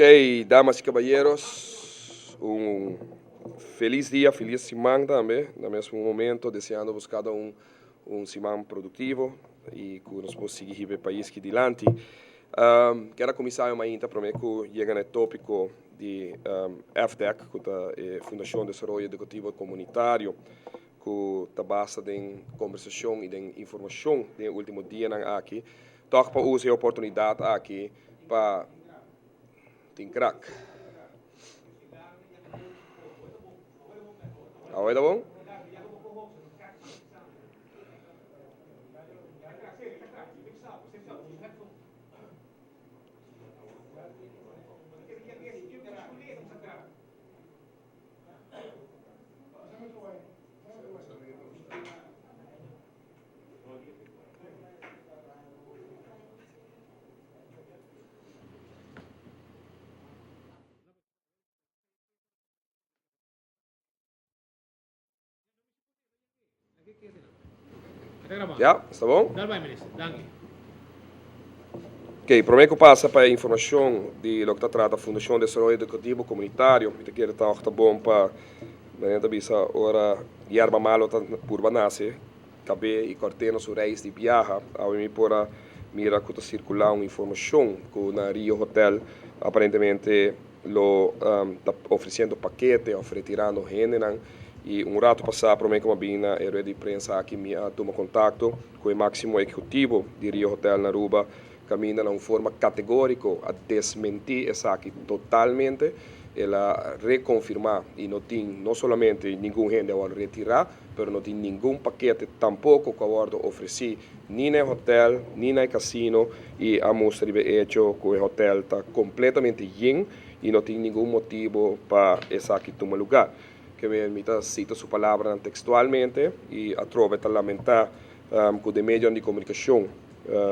Ok, damas y caballeros, un feliz dia, feliz siman tambe, na mesmo momento, deseando vos cada un un siman productivo y cu nos por sigui hiba e pais ki dilanti. Kier a cuminsa awe mainta prome cu yega na e topico di FDEC, cu ta e Fundacion Desaroyo Educativo Comunitario, cu ta basa den conversacion y den informacion den e ultimo dianan aki, toch pa usa e oportunidad aki pa tin krak. Awe ta bon? Ya, sta bon? Ok, prome ku pasa pa e informashon di loke ta trata Fundashon Desaroyo Edukativo Komunitario, mi ta kere tòg ta bon pa manera ta bisa ora yerba malo ta purba nase, kab'é i kòrt'é na su reis di biaha. Awe mi por a mira ku ta sirkulá un informashon ku na Rio Hotel aparentemente lo ta ofresiendo pakete òf retirando hendenan i un ratu pasá promé ku mi a bini na e rueda di prensa aki mi a tuma kontakto ku e máksimo ehekutivo di Rio Hotel na Aruba kaminda na un forma kategóriko a desmentí esaki totalmente. El a rekonfirmá i no tin no solamente ningun hende a wòrdu retirá pero no tin ningun pakete tampoko ku a wòrdu ofresí ni na e hotèl ni na e kasino i a mustra riba e echo ku e hotèl ta kompletamente yen i no tin ningun motibu pa esaki tuma lugá. Ke mi ta sita su palabranan tekstualmente i atrobe ta lamentá ku den medionan di komunikashon,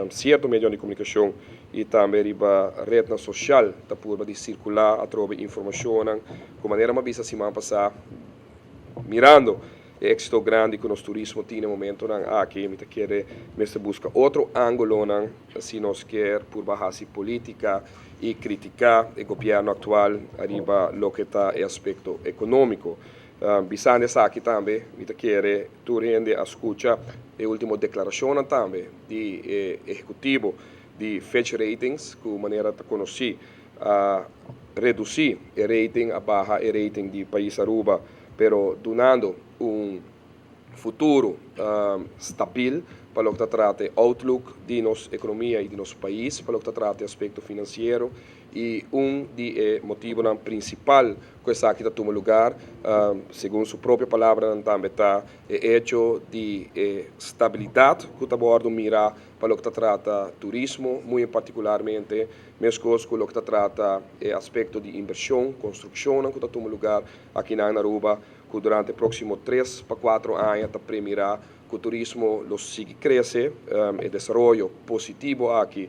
sierto medionan di komunikashon i tambe riba retnan sosial ta purba di sirkulá atrobe informashonnan ku manera mi a bisa siman pasá Mirando e éxito grandi cu nos turismo tin e momentonan aki, mi ta kere mester busca otro angulonan si nos kier purba haci politica y critica e gobierno actual ariba loke ta e aspecto economico. Bisando esaki tambe, mi ta kere tur hende a scucha e ultimo declaracionnan tambe di e ehecutivo di Fitch Ratings cu manera ta conoci a reduci e rating, a baha e rating di pais Aruba, pero dunando un futuro stabil pa loke ta trata e outlook di nos economia y di nos pais pa loke ta trata e aspecto financiero y un di e motibonan principal cu esaki ta tuma lugar, segun su propio palabranan tambe ta e hecho di e stabilidad cu ta wordo mira pa loke ta trata turismo, muy en particularmente Meskos ku loke ta trata e aspekto di invershon, konstrukshonnan ku ta tuma lugar akinan na Aruba, ku durante e próksimo tres pa kuatro aña ta premirá ku turismo lo sigui krese, e desaroyo positivo aki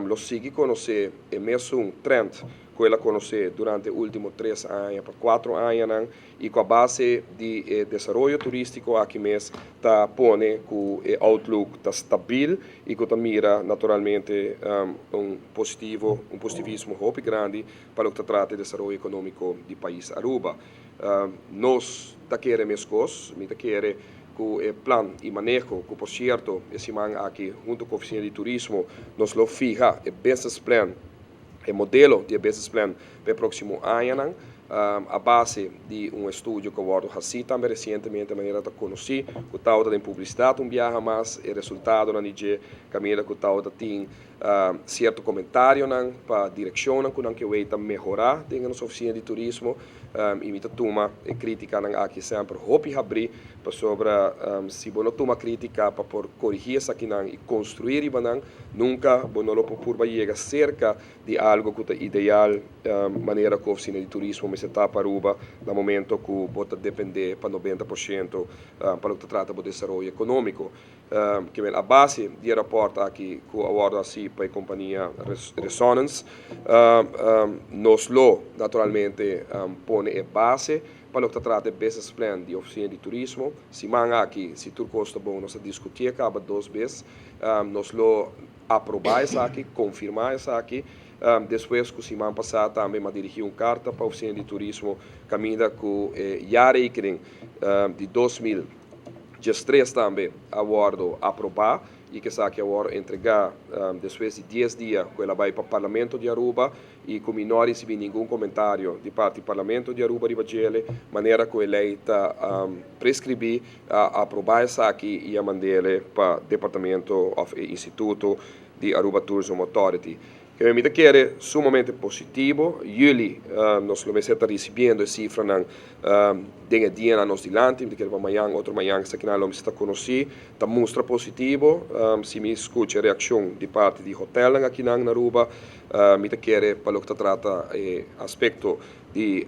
lo sigui konosé e mesun trend ku el a konosé durante e último tres aña pa kuatro añanan. i ku a base di e desaroyo turístiko aki mes ta pone ku e outlook ta stabil i ku ta mira naturalmente un positivo, un positivismo hopi grandi pa loke ta trata e desaroyo ekonómiko di pais Aruba. Nos ta kere meskos, mi ta kere ku e plan i maneho ku por sierto e siman aki hunto ku Ofisina di Turismo nos lo fiha e business plan, E modelo di e business plan pa e proximo añanan a base di un estudio cu a wordo haci tambe recientemente manera ta conoci cu tawata den publicidad un biaha mas e resultadonan di dje caminda cu tawata tin cierto comentarionan pa direccionnan cu nan ke wey ta mehora den nos oficina di turismo y mi ta tuma e criticanan aki semper hopi habri pasobra si bo no tuma critica pa por corigi esakinan y construi riba nan Nunka bo no lo por purba yega serka di algo ku ta ideal manera ku ofisina di turismo mester ta pa Aruba na momento ku bo ta depende pa 90% pa loke ta trata bo desaroyo ekonómiko. Kimen a base di e rapòrt aki ku a wòrdu hasi pa e kompania Resonance nos lo naturalmente pone e base pa loke ta trata e business plan di ofisina di turismo. Siman aki si tur kos ta bon nos a diskutié kaba dos bes. Nos lo aprobá esaki, konfirmá esaki. Despues ku siman pasá tambe m'a dirigí un karta pa Ofisina di Turismo kaminda ku e jaarrekening di 2013 tambe a wòrdu aprobá i ku esaki a wòrdu entregá despues di dies dia ku el a bai pa Parlamento di Aruba i ku mi no a risibí ningun komentario di parti Parlamento di Aruba riba djele, manera ku e lei ta preskribí a aprobá esaki i a mand'ele pa departamento òf e instituto di Aruba Tourism Authority. Keme mi ta kere sumamente positivo. Juli nos lo mester ta ricibiendo e cifranan den e dianan nos dilanti. Mi ta kere pa mañan, otro mañan esakinan lo mester ta conoci. Ta mustra positivo. Si mi scucha e reaccion di parti di hotelnan akinan na Aruba, mi ta kere pa loke ta trata e aspecto di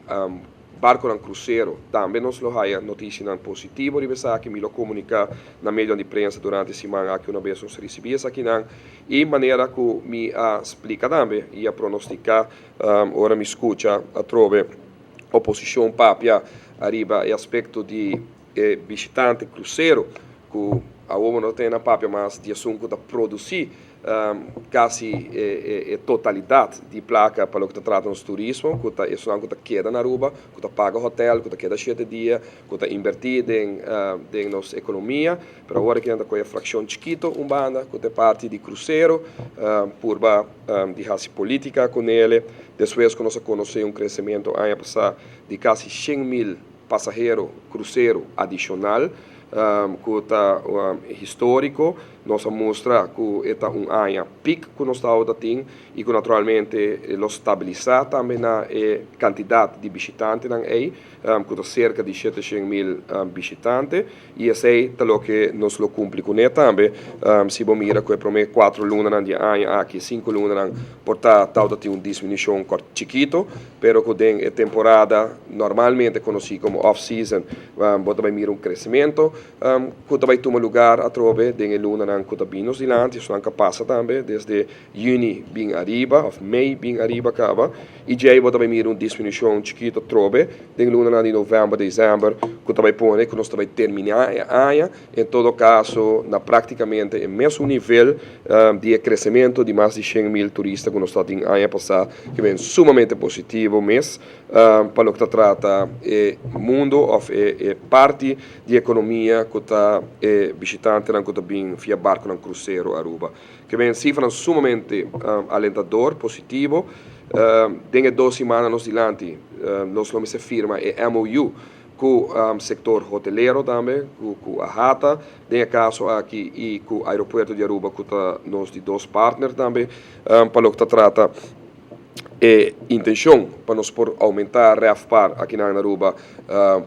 Barconan crucero. Tambe nos lo haya noticianan positivo riba esaki. Mi lo comunica na medionan di prensa durante e siman aki una bes nos ricibi esakinan. Y manera cu mi a splica tambe y a pronostica ora mi scucha atrobe oposicion papia ariba e aspecto di e bishitante crucero cu awor bo no ta tene na papia mas di esun cu ta produci casi e totalidad di placa pa loke ta trata nos turismo, cu ta esunnan cu ta keda na Aruba, cu ta paga hotel, cu ta keda shete dia, cu ta inverti den den nos economia, pero awor aki nan ta coge e fraccion chikito un banda cu ta e parti di crucero, purba di haci politica cu nele, despues cu nos a conoce un crecemento aña pasa di casi 100,000 pasahero crucero adicional cu ta historico. Nos a mustra cu e ta un aña piek cu nos tabata tin y cu naturalmente lo stabilisa tambe na e cantidad di bishitantenan ey, cu ta cerca di 700,000 bishitante, y esey ta loke nos lo cumpli cune tambe. Si bo mira cu e prome cuatro lunanan di e aña aki, cinco lunanan, por ta tabata tin un disminucion chikito, pero cu den e temporada normalmente conoci como off season bo ta bay mira un crecemento cu ta bay tuma lugar atrobe den e lunanan cu ta bin nos dilanti, esunnan ca pasa tambe desde juni bin ariba of mei bin ariba caba, y djey bo ta bay mira un disminucion chikito atrobe den lunanan di november, december cu ta bay pone cu nos ta bay termina e aña en todo caso na practicamente e mesun nivel di e crecemento di mas di 100,000 turista cu nos ta tin aña pasa, cu ben sumamente positivo mes pa loke ta trata e mundo of e parti di economia cu ta e bishitantenan cu ta bin via barconan crucero Aruba. Cu ben cifranan sumamente alentador, positivo. Den e dos simannan nos dilanti nos lo mester firma e MOU cu sector hotelero tambe, cu AHATA den e caso aki y cu Aeropuerto di Aruba cu ta nos di dos partner tambe pa loke ta trata e intencion pa nos por aumenta RevPAR aki na Aruba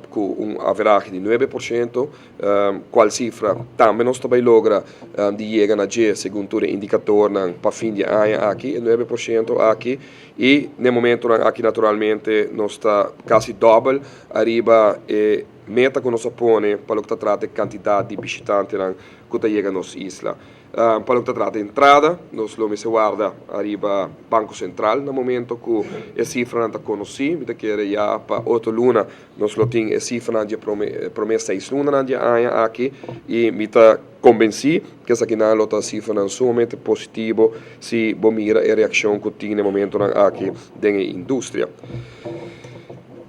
cu un averahe di 9%, cual cifra tambe nos ta bay logra di yega na dje segun tur e indicatornan pa fin di aña aki, e 9% aki. Y n'e momentonan aki naturalmente nos ta casi dobel ariba e meta cu nos a pone pa loke ta trata e cantidad di bishitantenan cu ta yega nos isla. Pa loke ta trata entrada, nos lo mester warda ariba Banco Central na momento cu e cifranan ta conoci. Mi ta kere ya pa otro luna nos lo tin e cifranan di e prome seis lunanan di e aña aki y mi ta Konbensí ku esakinan lo ta sifranan sumamente positivo si bo mira e reakshon ku tin na e momentonan aki den e industria.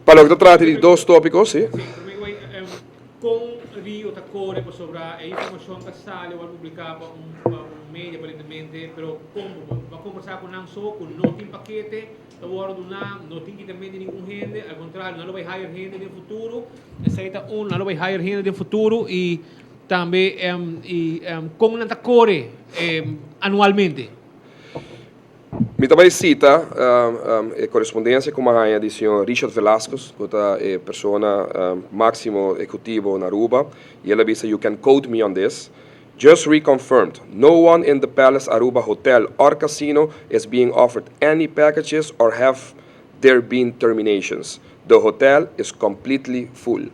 Pa loke ta trata di dos tópiko, si. Sí, promé ku bai, kon Rio ta kore pasobra e informashon ta sali owor publiká pa un pa un media aparentemente, pero kon bo bo a kombersá ku nan so ku no tin pakete ta wòrdu duná, no tin kitamente ningun hende, al kontrario nan lo bai hire hende den futuro, esei ta un, nan lo bai hire hende den futuro i Tambe y con nan ta core anualmente? Mi ta bai cita e correspondencia cu mi a haña di señor Richard Velasquez, cu ta e persona maximo ehecutivo na Aruba, y el a bisa, You can quote me on this, Just reconfirmed, no one in the Palace Aruba Hotel or Casino is being offered any packages or have there been terminations. The hotel is completely full.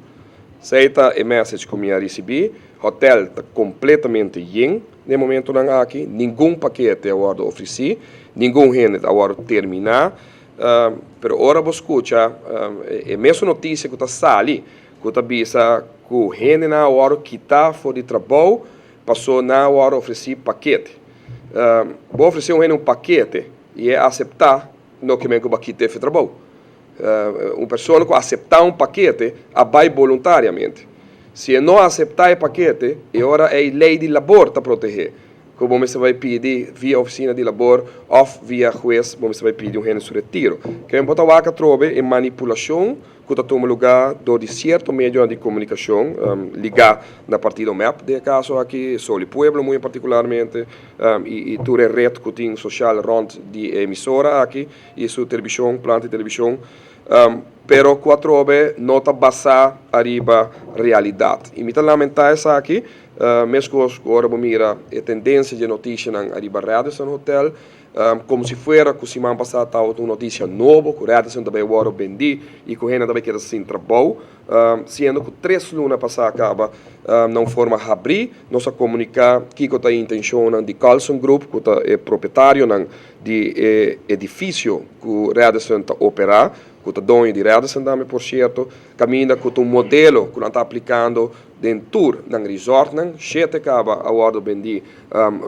Esei ta e message ku mi a risibí. Hotel ta kompletamente yen den e momentonan aki. Ningun pakete a wòrdu ofresí. Ningun hende a wòrdu terminá. Pero ora bo skucha e mesun notisia ku ta sali ku ta bisa ku hendenan a wòrdu kitá for di trabou paso nan a wòrdu ofresí pakete. Bo ofresé un hende un pakete. I e aseptá no ke men ku bo a kit'é fe trabou. Un persona ku aseptá un pakete a bai boluntariamente. Si e no aseptá e pakete, e ora ei lei di labor ta proteh'é. Ku bo mester bai pidi via ofisina di labor òf via hues bo mester bai pidi un hende su retiro. Ke men por ta wak atrobe e manipulashon ku ta tuma lugá dor di sierto medionan di komunikashon ligá na partido mep den e kaso aki, Sol y Pueblo muy en partikularmente i tur e ret ku tin soshal rònt di e emisora aki i su telebishon, planta di telebishon, pero ku atrobe no ta basá ariba realidat. I mi ta lamentá esaki. Meskos ku ora bo mira e tendensia dje notisianan ariba Radisson Hotel, komo si fuera ku siman pasá tabata un notisia nobo ku Radisson ta bai wòrdu bendí i ku hende ta bai keda sin trabou, siendo ku tres luna pasá kaba na un forma habrí nos a komuniká kiko ta e intenshonnan di Carlson Group ku ta e propietarionan di e edifisio ku Radisson ta operá, ku ta doño di Radisson tambe por sierto, kaminda ku ta un modelo ku nan ta aplikando Den tur nan resortnan, shete kaba a wòrdu bendí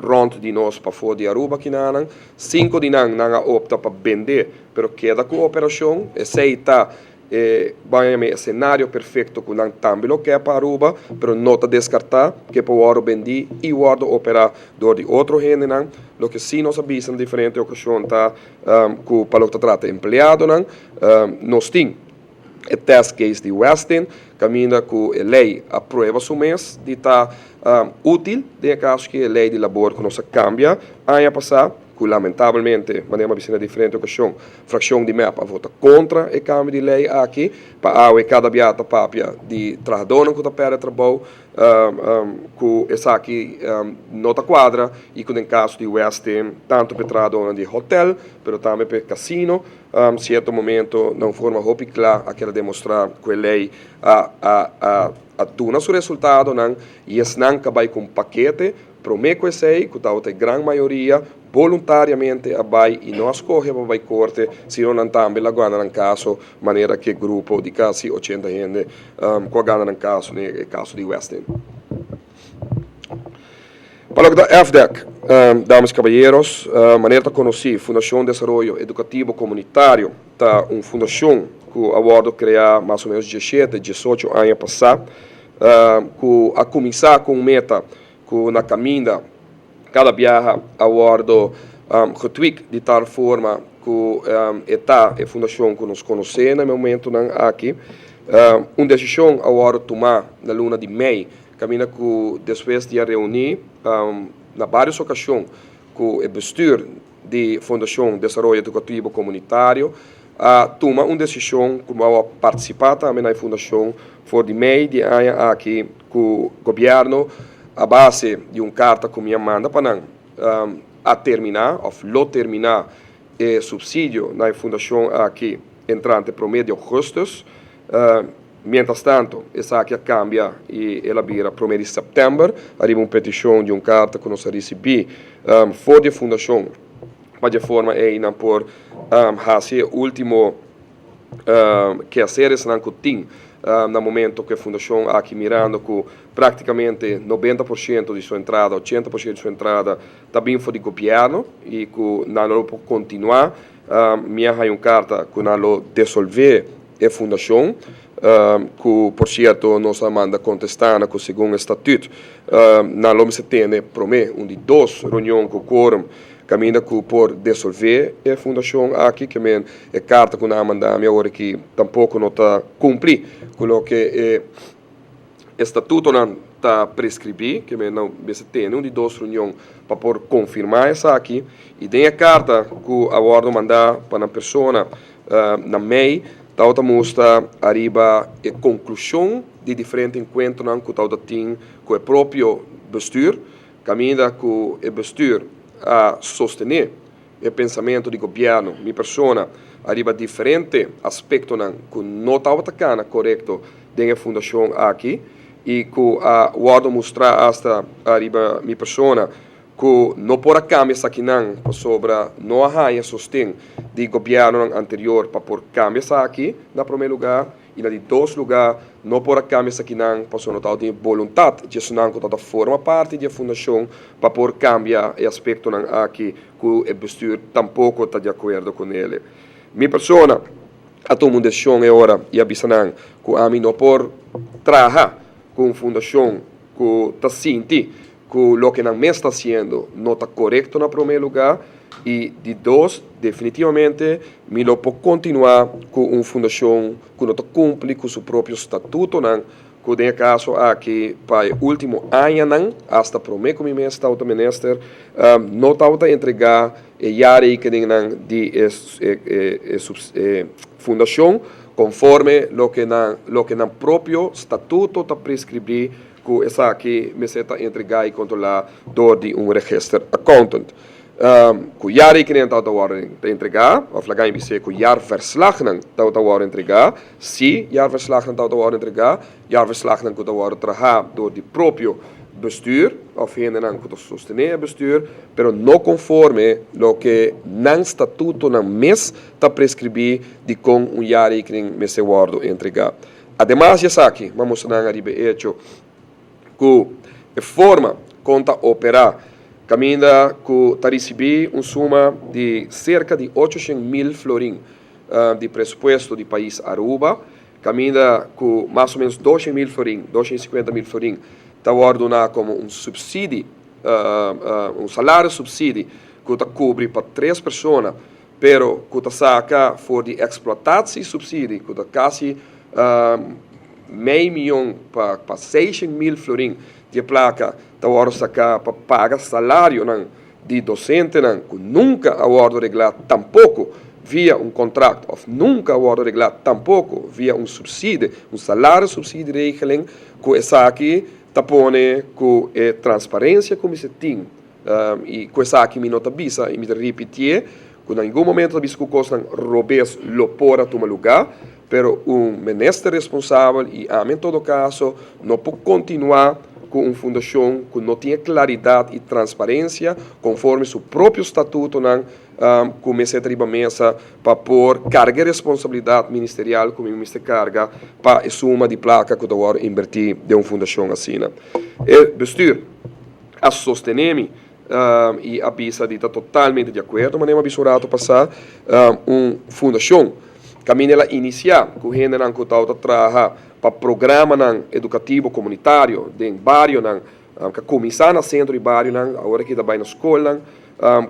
rònt di nos pafó di Aruba kinanan. Sinku di nan nan a opta pa bendé, pero keda ku operashon. Esei ta e, ban yam'é, e senario perfekto ku nan tambe lo ke pa Aruba, pero no ta deskartá ke por wòrdu bendí i wòrdu operá dor di otro hendenan. Loke sí nos a bisa na diferente okashon ta ku pa loke ta trata empleadonan, nos tin. E test case di Westin, caminda cu e ley a prueba su mes di ta util den e caso ki e ley di labor cu nos a cambia aña pasa, cu lamentabelmente, manera mi a bisa na diferente ocasion, fraccion di mep a vota contra e cambio di ley aki, pa awe cada bia ta papia di trahadornan cu ta perde trabou, cu esaki no ta cuadra y cu den caso di Westin tanto p'e trahadornan di hotel, pero tambe p'e casino, Cierto momento na un forma hopi cla a keda demostra cu e ley a a a a duna su resultadonan y esnan ca bay cu un pakete prome cu esey, cu tabata e gran mayoria, boluntariamente a bay y no a scoge pa bay corte, sino nan tambe la gana nan caso manera cu e grupo di casi 80 hende cu a gana nan caso den e caso di Westin. Pa loke ta FDEC, damas y caballeros, manera ta conoci, Fundacion Desaroyo Educativo Comunitario ta un fundacion cu a wordo crea mas o menos diesshete, diesocho aña pasa, cu a cuminsa cu un meta cu na caminda cada biaha a wordo getweak di tal forma cu e ta e fundacion cu nos conoce na e momentonan aki. Un decision a wordo tuma na luna di mei Kaminda ku despues di a reuní na vários okashon ku e bestür di Fundashon Desaroyo Edukativo Komunitario a tuma un desishon ku bo a partisipá tambe na e fundashon for di mei di e aña aki ku gobièrnu a base di un karta ku mi a manda pa nan a terminá òf lo terminá e supsidio na e fundashon aki entrante promé di ougùstùs. Mientras tanto, esaki a cambia y el a bira prome di september, ariba un peticion di un carta cu nos a ricibi for di e fundacion pa di e forma ey nan por haci e ultimo kehaceresnan cu tin na momento cu e fundacion aki mirando cu practicamente 90% di su entrada, 80% di su entrada ta bin for di gobierno y cu nan lo por continua. Mi a haya un carta cu nan lo desolve e fundacion, cu por cierto nos a manda contesta na cu segun e statuut nan lo mester tene prome un di dos reunion cu quorum caminda cu por desolve e fundacion aki, ke men e carta cu nan a manda mi awor aki tampoco no ta cumpli cu loke e E statutonan ta preskribí ke men nan mester tene un di dos reunion pa por konfirmá esaki i den e karta ku a wòrdu mandá pa nan persona na mei tabata mustra ariba e konklushon di diferente enkuentronan ku tabata tin ku e propio bestür kaminda ku e bestür a sostené e pensamentu di gobièrnu, mi persona, ariba diferente aspektonan ku no tabata kana korekto den e fundashon aki i ku a wòrdu mustrá asta ariba mi persona ku no por a kambia esakinan pasobra no a haña sosten di gobièrnunan anterior pa por kambia esaki na promé lugá i na di dos lugá. No por a kambia esakinan pasobra no tabatin e boluntat di esunnan ku tabata forma parti di e fundashon pa por kambia e aspektonan aki ku e bestuur tampoko ta di akuerdo kunele. Mi persona a tuma un desishon e ora i a bisa nan ku ami no por traha ku un fundashon ku ta sinti ku loke nan mes ta hasiendo no ta korekto na promé lugá i di dos definitivamente mi lo por kontinuá ku un fundashon ku no ta kumpli ku su propio statutonan ku den e kaso aki pa e último añanan asta promé ku mi mes tabata minister no tabata entregá e jaarrekeningnan di e e fundashon konforme loke nan loke nan propio statuto ta preskribí ku esaki mester ta entregá i kontrolá dor di un register accountant. Ku jaarrekeningen tabata wòrdu entregá, òf laga mi bis'é ku jaarverslagnan tabata wòrdu entregá, si jaarverslagnan tabata wòrdu entregá, jaarverslagnan ku ta wòrdu trahá dor di propio bestuur òf hendenan ku ta sostené e bestuur, pero no konforme loke nan statutonan mes ta preskribí di kon un jaarrekening mester wòrdu entregá. Ademas di esaki, m'a mustra nan ariba e echo ku e forma kon ta operá kaminda ku ta risibí un suma di serka di 800.000 florin di presupuesto di pais Aruba, kaminda ku mas o menos 200.000 florin, 250.000 florin, ta wòrdu duná komo un supsidi, un salario supsidi ku ta kubri pa tres persona. Pero ku ta saka for di exploitatiesubsidie ku ta kasi mei miyon pa pa 600.000 florin di e plaka ta wòrdu saká pa paga salarionan di dosentenan ku nunka a wòrdu reglá tampoko via un kontrakt òf nunka a wòrdu reglá tampoko via un subsidie, un salariosubsidieregeling ku esaki ta pone ku e transparensia ku mester tin. I ku esaki mi no ta bisa i mi ta ripitié ku na ningun momento ta bisa ku kosnan robes lo por a tuma lugá, pero un minister responsabel i ami en todo kaso no por kontinuá ku un fundashon ku no tin e klaridat i transparensia konforme su propio statutonan ku mester ta riba mesa pa por karga e responsabilidat ministerial ku mi mester karga pa e suma di plaka ku ta wòrdu inbertí den un fundashon asina. E bestuur. A sostené mi i a bisa di ta totalmente di akuerdo manera mi a bisa un rato pasá. Un fundashon kaminda el a inisiá ku hendenan ku tabata traha pa programanan edukativo komunitario den barionan ku a kuminsá na sentro di barionan awor aki ta bai na skolnan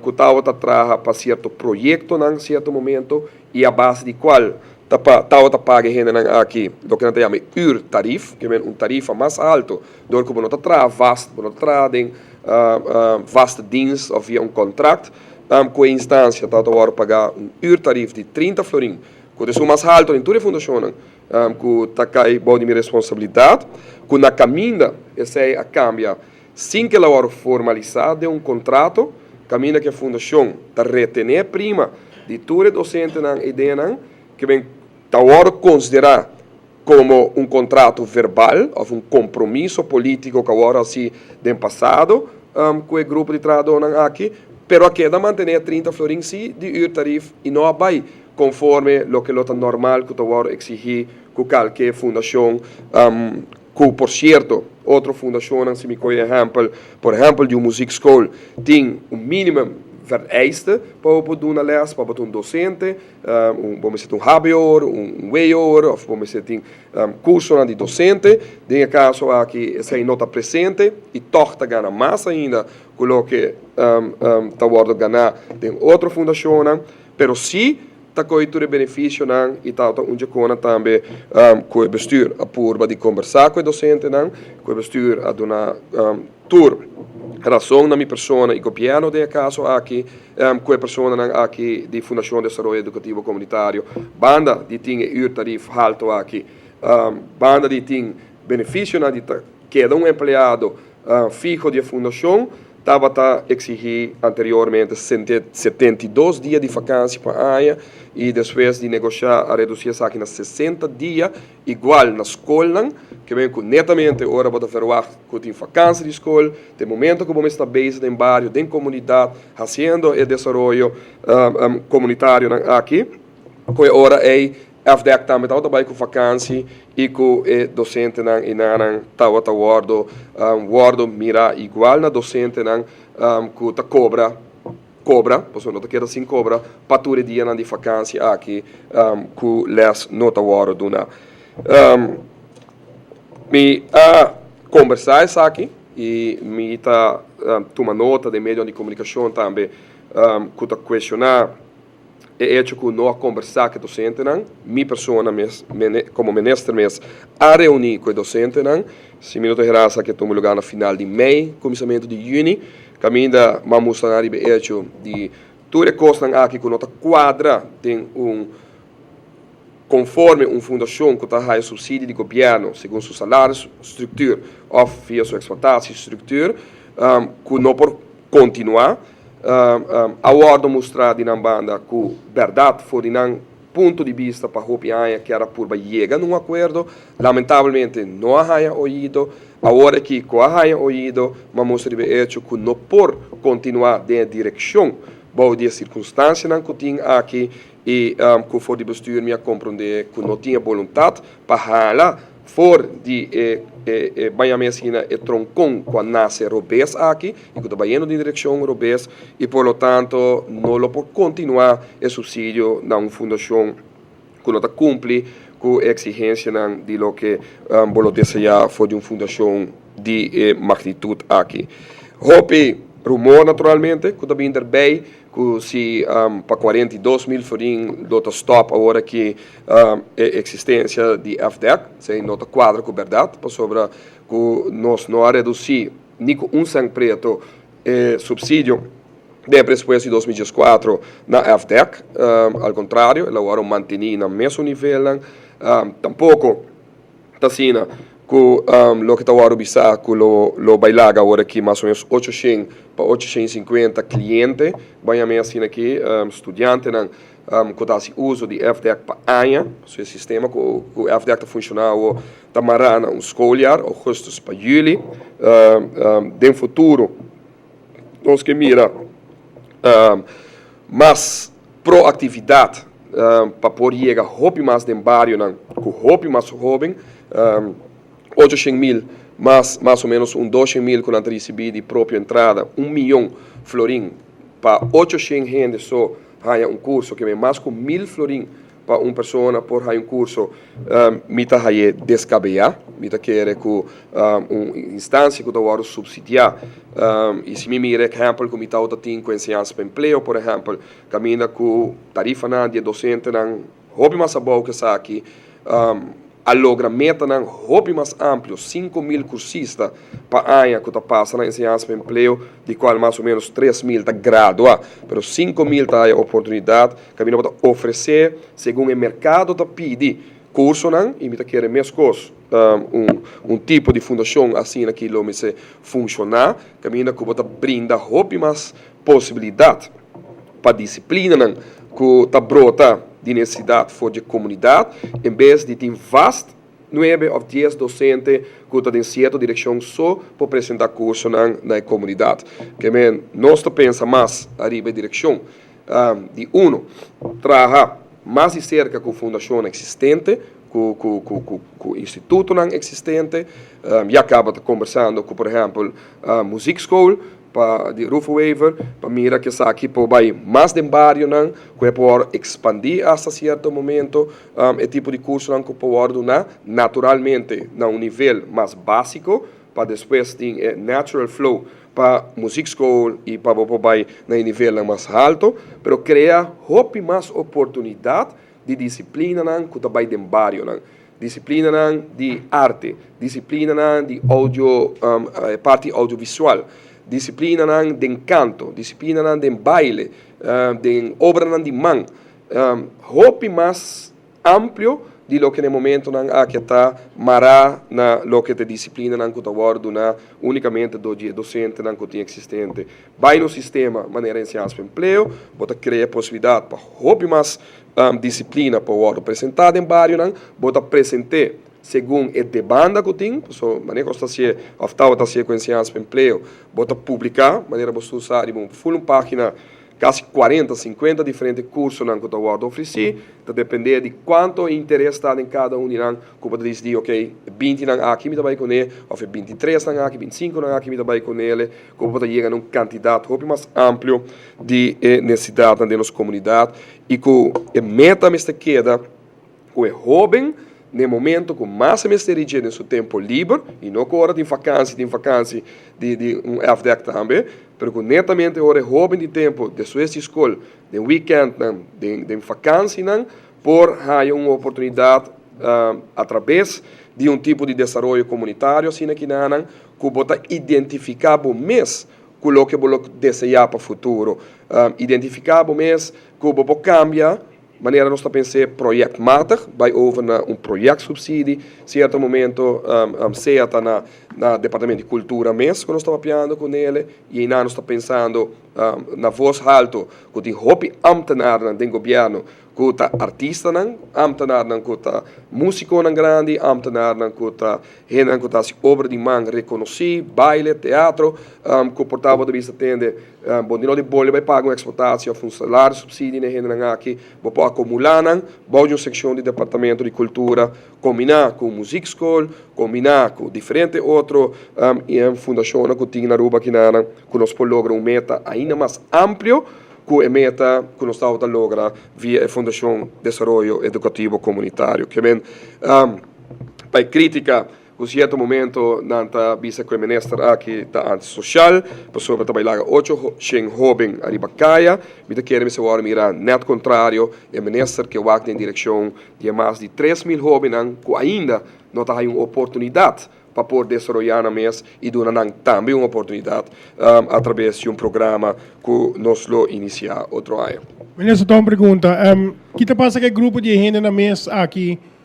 ku tabata traha pa sierto proyektonan sierto momento i a base di kual ta pa tabata paga e hendenan aki loke nan ta yama e uurtarief, ke men un tarifa mas alto dor ku bo no ta traha vast, bo no ta traha den vaste dienst òf via un kontrakt ku e instansia tabata wòrdu pagá un uurtarief di 30 florin, ku ta esun mas alto den tur e fundashonnan ku ta kai bou di mi responsabilidat, ku na kaminda esei a kambia sin ku el a wòrdu formalisá den un kontrato, kaminda ku e fundashon ta retené prima di tur e dosentenan e ideanan ku ben ta wòrdu konsiderá komo un kontrato verbal òf un kompromiso polítiko ku a wòrdu hasi den pasado ku e grupo di trahadónan aki, pero a keda mantené e 30 florin sí di uurtarief i no a bai konforme loke lo ta normal ku ta wòrdu eksigí ku kalke fundashon. Ku por sierto, otro fundashonnan, si mi kohe ehèmpel, por ehèmpel di un muziekschool, tin un minimum vereiste pa bo por duna lès, pa bo ta un dosente, bo mester tin un hbo-er, un wo-er òf bo mester tin kursonan di dosente. Den e kaso aki esei no ta presente i tòg ta gana mas ainda ku loke ta wòrdu ganá den otro fundashonnan. Pero si ta kohe tur e benefisionan i tabata un djekona tambe ku e bestuur a purba di kombersá ku e dosentenan, ku e bestuur a duna tur rason na mi persona i gobièrnu den e kaso aki ku e personanan aki di Fundashon Desaroyo Edukativo Komunitario banda di tin e uurtarief haltu aki, banda di tin benefisionan di ta keda un empleado fiho di e fundashon. Tabata exigi anteriormente 72 dia di vakantie pa aña y despues di negocia a reduci esaki na 60 dia, igual na scolnan, ke men cu netamente ora bo ta verwacht cu tin vakantie di scol, te momento cu bo mester ta bezig den bario, den comunidad, haciendo e desaroyo comunitarionan aki, cu e ora ey. FDEC tambe tabata bai ku vakansi i ku e dosentenan i nannan tabata wòrdu wòrdu mirá igual na dosentenan ku ta kobra kobra, pasobra no ta keda sin kobra pa tur e dianan di vakansi aki ku lès no ta wòrdu duná. Mi a kombersá esaki i mi ta tuma nota den medionan di komunikashon tambe ku ta kuestioná e echo ku no a kombersá ku e dosentenan. Mi persona mes, komo minister mes, a reuní ku e dosentenan. Si mi no ta hera esaki a tuma lugá na final di mei, kuminsamentu di yüni, kaminda mi a mustra nan riba e echo di tur e kosnan aki ku no ta kuadra den un konforme un fundashon ku ta haya supsidio di gobièrnu segun su salarisstructuur òf via su eksploitatiestructuur ku no por kontinuá. A wòrdu mustrá di nan banda ku bèrdat for di nan punto di bista pa hopi aña kier a purba yega na un akuerdo. Lamentablemente no a haña oido. Awor aki ku a haña oido, m'a mustra riba e echo ku no por kontinuá den e direkshon bou di e sirkunstansianan ku tin aki I ku for di bestuur mi a komprondé ku no tin e boluntat pa hala for di e e baña asina e tronkon ku a nase robes aki i ku ta bayendo den direkshon robes i por lo tanto no lo por kontinuá e supsidio na un fundashon ku no ta kumpli ku e eksigensianan di loke bo lo deseá for di un fundashon di e magnitut aki. Hopi rumor naturalmente ku ta bin derbei Ku si pa 42.000 florin lo ta stòp awor aki e eksistensia di FDEC, esei no ta kuadra ku bèrdat, pasobra ku nos no a redusí ni ku un sèn preto e supsidio den e presupuesto di 2014 na FDEC, al kontrario el a wòrdu mantení na mesun nivelnan, tampoko Ta asina ku loke ta wòrdu bisá ku lo lo bai laga awor aki mas o menos 800 pa 850 kliente, ban yam'é asina aki, studiantenan ku ta hasi uso di FDEC pa aña. Pasobra e sistema ku ku FDEC ta funshoná awor ta mará na un schooljaar, augustus pa juli. Den futuro nos ke mira mas proaktividat pa por yega hopi mas den barionan ku hopi mas hóben, 800.000 mas mas o ménos un 200.000 ku nan ta risibí di propio entrada, un miyon florin pa 800 hende so haña un kurso, ke men mas ku 1000 florin pa un persona por haña un kurso. Mi ta haye deskabeyá, mi ta kere ku un instansia ku ta wòrdu supsidiá i si mi mira ehèmpel ku mi tabata tin ku enseñansa pa empleo por ehèmpel kaminda ku tarifanan di e dosentenan hopi mas abou ku esaki a logra metanan hopi mas amplio, 5000 kursista pa aña ku ta pasa na enseñansa pa empleo di kual mas o ménos 3000 ta gradua pero 5000 ta haya oportunidat Kaminda bo ta ofresé segun e merkado ta pidi kursonan i mi ta kere meskos un un tipo di fundashon asina ki lo mester funshoná kaminda ku bo ta brinda hopi mas posibilidat pa disiplinanan ku ta brota di nesesidat for di e komunidat en bes di tin vast Nuebe òf dies dosente ku ta den sierto direkshon so por presentá kursonan na e komunidat. Ke men nos ta pensa mas ariba e direkshon di uno, traha mas di serka ku fundashonnan eksistente, ku ku ku ku ku institutonan eksistente. Ya kaba ta kombersando ku por ehèmpel Muziekschool. Pa di Rufo Wever pa mira ku esaki por bai mas den barionan, ku e por ekspandí asta sierto momento e tipo di kursonan ku por wòrdu duna, naturalmente na un nivel mas básiko, pa despues tin e natural flow pa muziekschool i pa bo por bai na e nivelnan mas halto, pero krea hopi mas oportunidat di disiplinanan ku ta bai den barionan. Disiplinanan di arte, disiplinanan di audio, e parti audiovisual, disiplinanan den kanto, disiplinanan den baile, den obranan di man. Hopi mas amplio di loke na e momentonan aki a ta mará na loke ta e disiplinanan ku ta wòrdu duná únikamente dor di e dosentenan ku tin eksistente. Bai nos sistema manera Enseñansa pa Empleo, bo ta krea posibilidat pa hopi mas Disiplina por wòrdu presentá den barionan. Bo ta present'é segun e demanda ku tin. Pasobra manera ku nos ta hasié òf tabata hasié ku Enseñansa pa Empleo, bo ta publiká manera bo sa riba un ful un página. Kasi 40, 50 diferente kursonan ku ta wòrdu ofresí, ta dependé di kuantu interes ta den kada un di nan ku bo ta disidí, ok, e 20 nan aki mi ta bai kuné, òf e 23 nan aki, 25 nan aki mi ta bai kunele, ku bo ta yega na un kantidat hopi mas amplio di e nesesidatnan den nos komunidat i ku e meta mester keda ku e hóben na e momento ku mas e mester dje den su tempu liber, i no ku ora tin fakansi tin fakansi di di un FDEC tambe, pero ku netamente ora e hóben di tempu despues di skol, den wikèntnan, den den fakansinan, por haña un oportunidat atrabes di un tipo di desaroyo komunitario asina kinanan ku bo ta identifiká bo mes ku loke bo lo deseá pa futuro. Identifiká bo mes ku bo por kambia. Manera nos ta pens'é projectmatig, bai over na un projectsubsidie, cierto momento sea ta na na Departamento di Cultura mes cu nos ta papiando cu nele y eynan nos ta pensando na voz halto cu tin hopi ambtenaarnan den gobierno cu ta artistanan, ambtenaarnan cu ta musiconan grandi, ambtenaarnan cu ta Hendenan ku ta hasi obra di man rekonosí, baile, teatro, ku por ta bo ta bisa tende, bo no di bolbe bai paga un eksplotatie òf un salario supsidie na e hendenan aki, bo por akomulá nan bou di un sekshon di departamento di kultura, kombiná ku un muziekschool, kombiná ku diferente otro fundashonnan ku tin na Aruba kinanan ku nos por logra un meta ainda mas amplio ku e meta ku nos tabata logra via e Fundashon Desaroyo Edukativo Komunitario. Ke men. Pa e kritika ku sierto momento nan ta bisa ku e minister aki ta antisosial pasobra ta bai laga 800 hoben ariba kaya. Mi ta kere mester wòrdu mira nèt kontrario, e minister ke wak den direkshon di e mas di 3000 hobennan ku ainda no ta haña un oportunidat pa por desaroyá nan mes i duna nan tambe un oportunidat atrabes di un programa ku nos lo inisiá otro aña. Minister, ta un pregunta. Ki ta pasa ku e grupo di e hendenan mes aki?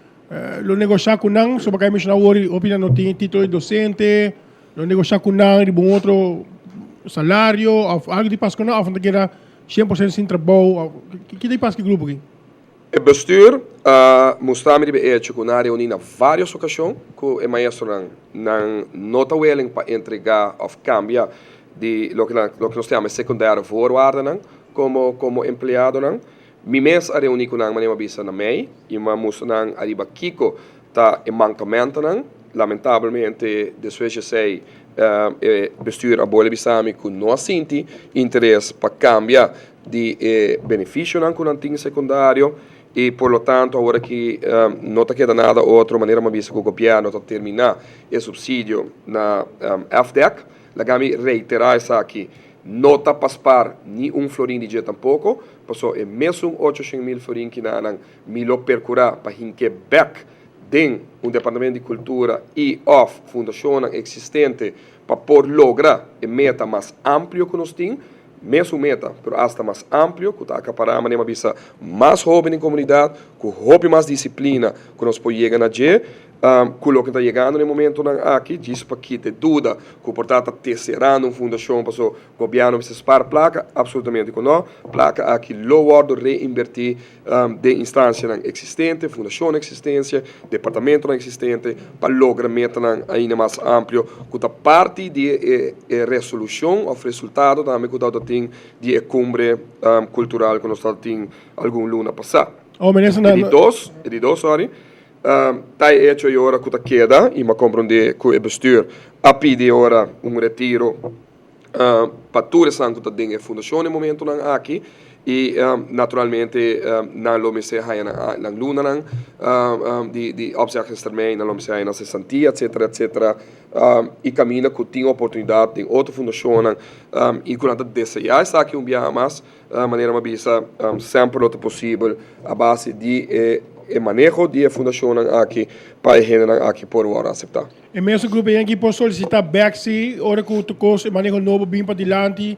Lo negoshá ku nan, soba kai menshoná awor hopi nan no tin título di dosente, lo negoshá ku nan riba un otro salario òf algu di pas ku nan òf nan ta keda 100% sin trabou òf ki ta pas ku e grupo aki? E bestuur a mustra mi riba e echo ku nan a reuní na vários okashon ku e maestronan. Nan no ta willing pa entregá òf kambia di loke nan loke nos ta yama e secundaire voorwaardennan komo komo empleadonan. Mi mes a reuní ku nan, manera mi a bisa na mei, i mi a mustra nan ariba kiko ta e mankamentonan. Lamentablemente, despues di esei, e bestuur a bolbe bisa mi ku no a sinti interes pa kambia di e benefisionan ku nan tin sekundario i por lo tanto awor aki no ta keda nada otro, manera mi a bisa ku gobièrnu ta terminá e supsidio na FDEC. Laga mi reiterá esaki. No ta pa spar ni un florin di dje tampoko, paso e mesun 800.000 florin kinanan mi lo perkurá pa hink'é bèk den un departamento di kultura i òf fundashonnan eksistente pa por logra e meta mas amplio ku nos tin, mesun meta, pero asta mas amplio, ku ta akapará, manera mi a bisa, mas hóben den komunidat, ku hopi mas disiplina ku nos por yega na dje. Ku loke ta yegando na e momentonan aki, djis pa kita e duda ku por ta ta teserando un fundashon paso gobièrnu mester spar plaka, apsolutamente ku no. Plaka aki lo wòrdu reinvertí den instansianan eksistente, fundashonnan eksistensia, departamentonan eksistente pa logra metanan ainda mas amplio ku ta parti di e resolushon òf resultado tambe ku tabata tin di e kumbre kultural ku nos tabata tin algun luna pasá. E di dos, sorry. Ta e hecho e ora cu ta keda y m'a comprende cu e bestuur a pidi e ora un retiro pa tur esnan cu ta den e fundacion e momentonan aki y naturalmente nan lo mester haya nan lunanan di opzeggingstermijn, nan lo mester haya nan cesantia etcetera etcetera y caminda cu tin oportunidad den otro fundacionnan y cu nan ta desea esaki un biaha mas. Manera mi a bisa, semper lo ta posibel a base di e maneho di e fundashonnan aki pa e hendenan aki por wòrdu aseptá. E mesun grupo aki por solisitá bèk si ora ku tur kos e maneho nobo bin padilanti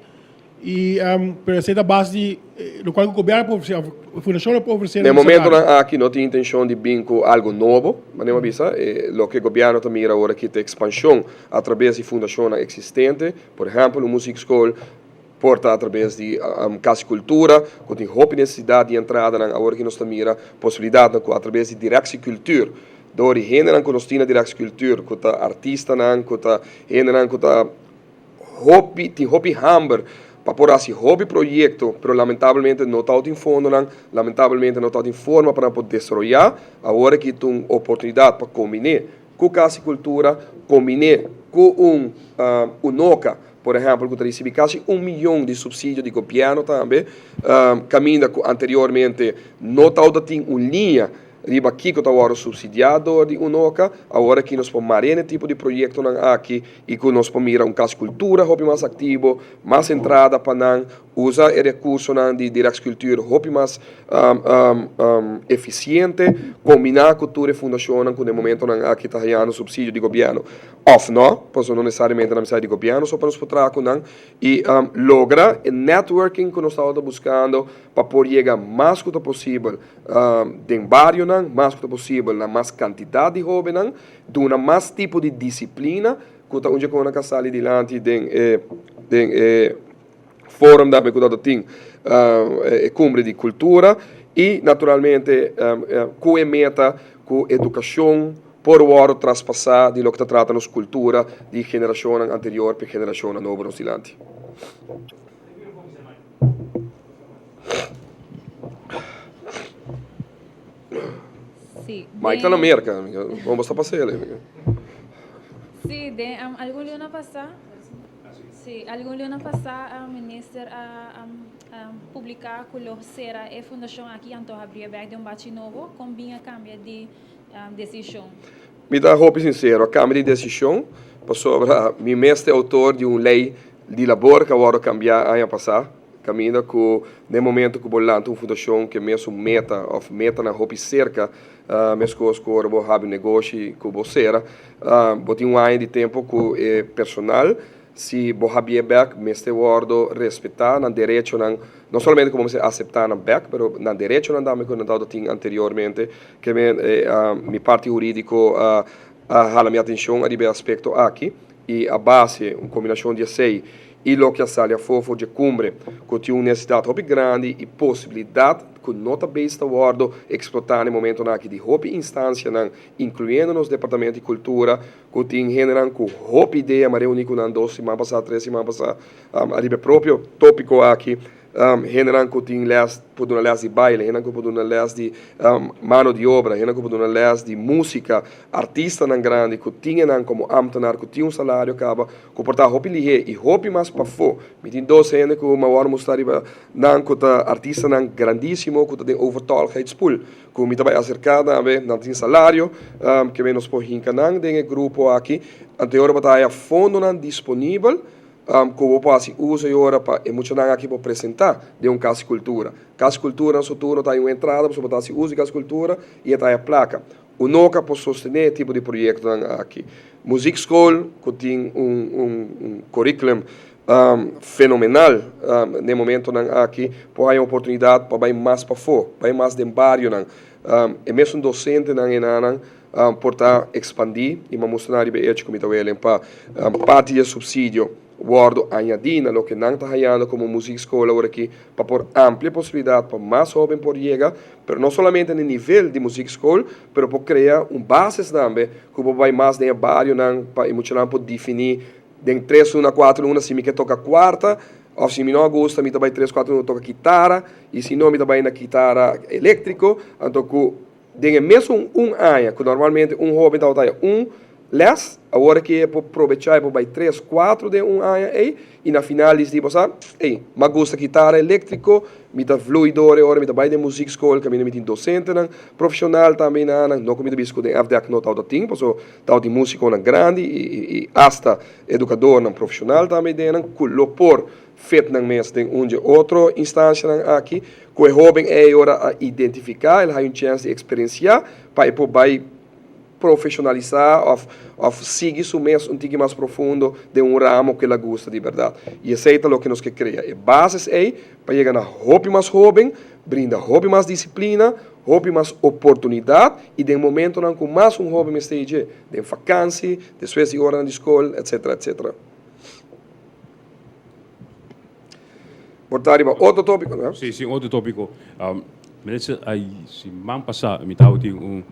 i pero esei ta a base di lokual ku gobièrnu por ofresé òf fundashonnan por ofresé. Na e momentonan aki no tin intenshon di bin ku algu nobo, manera mi a bisa, loke gobièrnu ta mira ora aki ta ekspanshon atrabes di fundashonnan eksistente, por ehèmpel un muziekschool. Por ta atrabes di Kas di Kultura, ku tin hopi nesesidat di entradanan. Awor aki nos ta mira posibilidatnan ku atrabes di Directie Cultuur, dor di hendenan ku nos tin na Directie Cultuur, ku ta artistanan, ku ta hendenan ku ta hopi, tin hopi hamber pa por hasi hopi proyekto, pero lamentablemente no tabatin fondonan, lamentablemente no tabatin forma pa nan por desaroyá. Awor aki ta un oportunidat pa kombiné ku Kas di Kultura, kombiné ku un UNOCA, por ehèmpel, ku ta risibí kasi un miyon di supsidio di gobièrnu tambe, kaminda ku anteriormente no tabatin un liña riba kiko ta wòrdu supsidiá dor di UNOCA. Awor aki nos por mara e tipo di proyektonan aki i ku nos por mira un Kas Kultura hopi mas aktivo, mas entrada pa nan, usa e rekursonan di Directscultuur hopi mas efisiente, kombiná ku tur e fundashonnan ku den momentonan aki ta hañando supsidio di gobièrnu òf nò, pasobra no nesesariamente nan mester di gobièrnu so pa nos por traha ku nan i logra e networking ku nos tabata buskando pa por yega mas ku ta posibel den barionan, mas ku ta posibel na mas kantidat di hóbennan, duna mas tipo di disiplina ku ta un dje ku nan ka sali dilanti den e den e forum tambe ku ta tin e kumbre di kultura i naturalmente ku e meta ku edukashon por wòrdu traspasá di loke ta trata nos kultura di generashonnan anterior pa e generashonnan nobo nos dilanti. Sí, Mike ta na den, Merca, con bo sta pasa el? sí, den um, algun luna pasá, sí, algun luna pasá um, minister a um, um, publiká ku lo sera e fundashon aki anto habri e bèk den un bachi nobo, kon bin a kambia di um, desishon? Mi ta hopi sincero, a cambia di decision pasobra mi mes ta e autor di un ley di labor cu a wordo cambia aña pasa, caminda cu den momento cu bo lanta un fundacion cu e mesun meta of metanan hopi cerca, mescos cu ora bo habi un negoshi cu bo cera, bo tin un aña di tempo cu e personal. Si bo habié bek, mester wordo respetá nan derechonan, no solamente ku bo mester aseptá nan bek, pero nan derechonan tambe ku nan tabata tin anteriormente. Ke men mi parti hurídiko a hala mi atenshon ariba e aspekto aki i a base un kombinashon di esei i loke a sali afó for dje kumbre ku tin un nesesidat hopi grandi i posibilidat ku no ta bes ta wordo eksplotá na e momentonan aki di hopi instansianan, inkluyendo nos Departamento di Kultura, Ku tin hendenan ku hopi idea, m'a reuní ku nan dos siman pasá, tres siman pasá, ariba e propio tópiko aki. Hendenan ku tin lès, por duna lès di baile, hendenan ku por duna lès di mano di obra, hendenan ku por duna lès di músika, artistanan grandi ku tin enan komo ámtenar ku tin un salario kaba, ku por ta hopi lihé i hopi mas pafó. Mi tin dos hende ku m'a wòrdu mustra riba nan ku ta artistanan grandísimo ku ta den overtolligheidspool. Ku mi ta bai aserká tambe, nan tin salario, ke men nos por hinka nan den e grupo aki. Anto e ora bo ta haya fondonan disponibel ku bo por hasi uso e ora pa e muchanan aki por presentá den un Kas di Kultura. Kas di Kultura na su turno ta haya un entrada pasobra bo ta hasi uso di Kas di Kultura i e ta haya plaka. Unoka por sostené e tipo di proyektonan aki. Muziekschool ku tin un un curriculum fenomenal den momentonan aki por haña oportunidat pa bai mas pafó, bai mas den barionan. E mesun dosentenan enanan por ta ekspandí i mi a mustra nan riba e echo ku mi ta welen pa parti di e supsidio wòrdu añadí na loke nan ta hañando komo muziekschool aworakí pa por amplia e posibilidat pa mas hóben por yega, pero no solamente na e nivel di muziekschool, pero por krea un basis tambe ku por bai mas den e barionan pa e muchanan por definí Den tres luna, kuater luna, si mi ke toka kuarta, òf si mi no a gusta, mi ta bai tres, kuater luna toka kitara, i si no, mi ta bai na kitara eléktriko. Anto ku den e mesun un aña ku normalmente un hóben tabata haña un lès, awor aki e por probechá, e por bai tres, kuater den un aña ei, i na final di bo sa, ey, m'a gusta kitara eléktriko, mi ta vlui dor e ora, mi ta bai den muziekschool, kaminda mi tin dosentenan profeshonal tambe na nan, no ku mi ta bisa ku den FDAC no tabata tin, pasobra Tabatin músikonan grandi i asta edukadornan profeshonal tambe den nan ku lo por fit nan mes den un dje otro instansianan aki ku e hóben ei ora a identifiká el haña un chèns di eksperensiá pa e por bai profeshonalisá òf òf sigui su mes un tiki mas profundo den un ramo ku el a gusta di bèrdat. I esei ta loke nos ke krea, e bases ei pa yega na hopi mas hóben, brinda hopi mas disiplina, Hopi mas oportunidat i den momentonan ku mas un hoben mester i dje, den fakansi, despues di oranan di skol, etsetera, etsetera. Por ta riba otro tópiko, no? Sí, sí, un otro tópiko. Minister, ay siman pasá mi tabatin un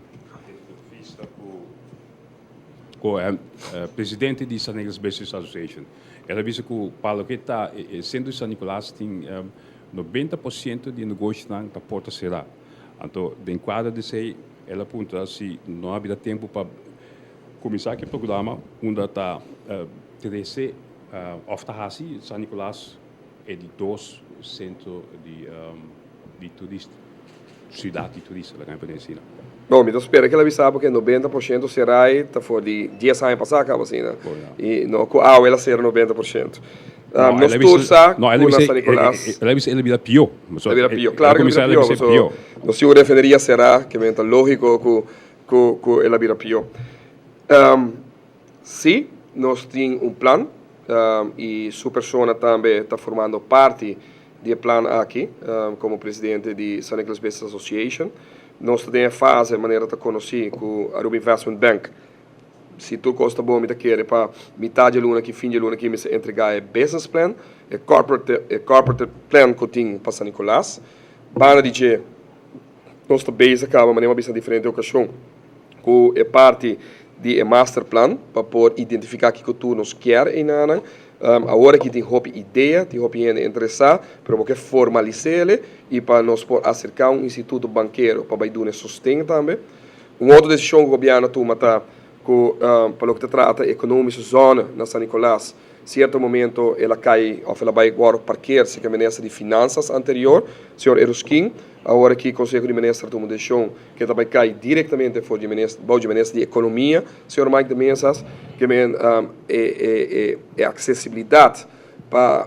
entrevista ku. Ku presidente di San Nicolas Business Association. El a bisa ku pa loke ta e sentro di San Nicolas tin 90% di e negoshonan ta porta será. Anto den kuadro di esei el a puntra si no a bira tempu pa kuminsá ku e programa unda ta trese òf ta hasi San Nicolas e di dos sentro di di turista, siudat di turista laga mi pone asina. Bon, mi ta spera ku el a bisa bo ku e 90% serai ta for di 10 aña pasá kaba asina. I no ku awe el a sera 90%. Nos tur sa ku na San Nicolas. El a bisa el a bira pió. El a bira pió, klaro ku el a bira pió. Pasobra nos tin un refineria será ke men ta lógiko ku ku el a bira pió. Sí, nos tin un plan i su persona tambe ta formando parti di e plan aki komo presidente di San Nicolas Business Association. Nos ta den e fase manera ta konosí ku Aruba Investment Bank. Si tur kos ta bon mi ta kere pa mitad dje luna aki, fin dje luna aki mester entregá e business plan, e corporate e corporate plan ku tin pa San Nicolas. Banda di dje nos ta bezig kaba manera mi a bisa na diferente okashon ku e parti di e master plan pa por identifiká kiko tur nos kier einanan. Awor aki tin hopi idea, tin hopi hende interesá, pero bo ke formalis'é i pa nos por aserká un instituto bankero pa bai duna e sosten tambe. Un otro desishon ku gobièrnu a tuma ta ku pa loke ta trata ekonomische zone na San Nicolas, sierto momento el a kai òf el a bai wòrdu parkeer serka minister di Finansas anterior, señor Eruskin. Awor aki Konseho di Minister a tuma un desishon ku e ta bai kai direktamente for di minister, bou di minister di Ekonomia, señor Mike de Mezas, ke men e e aksesibilidat pa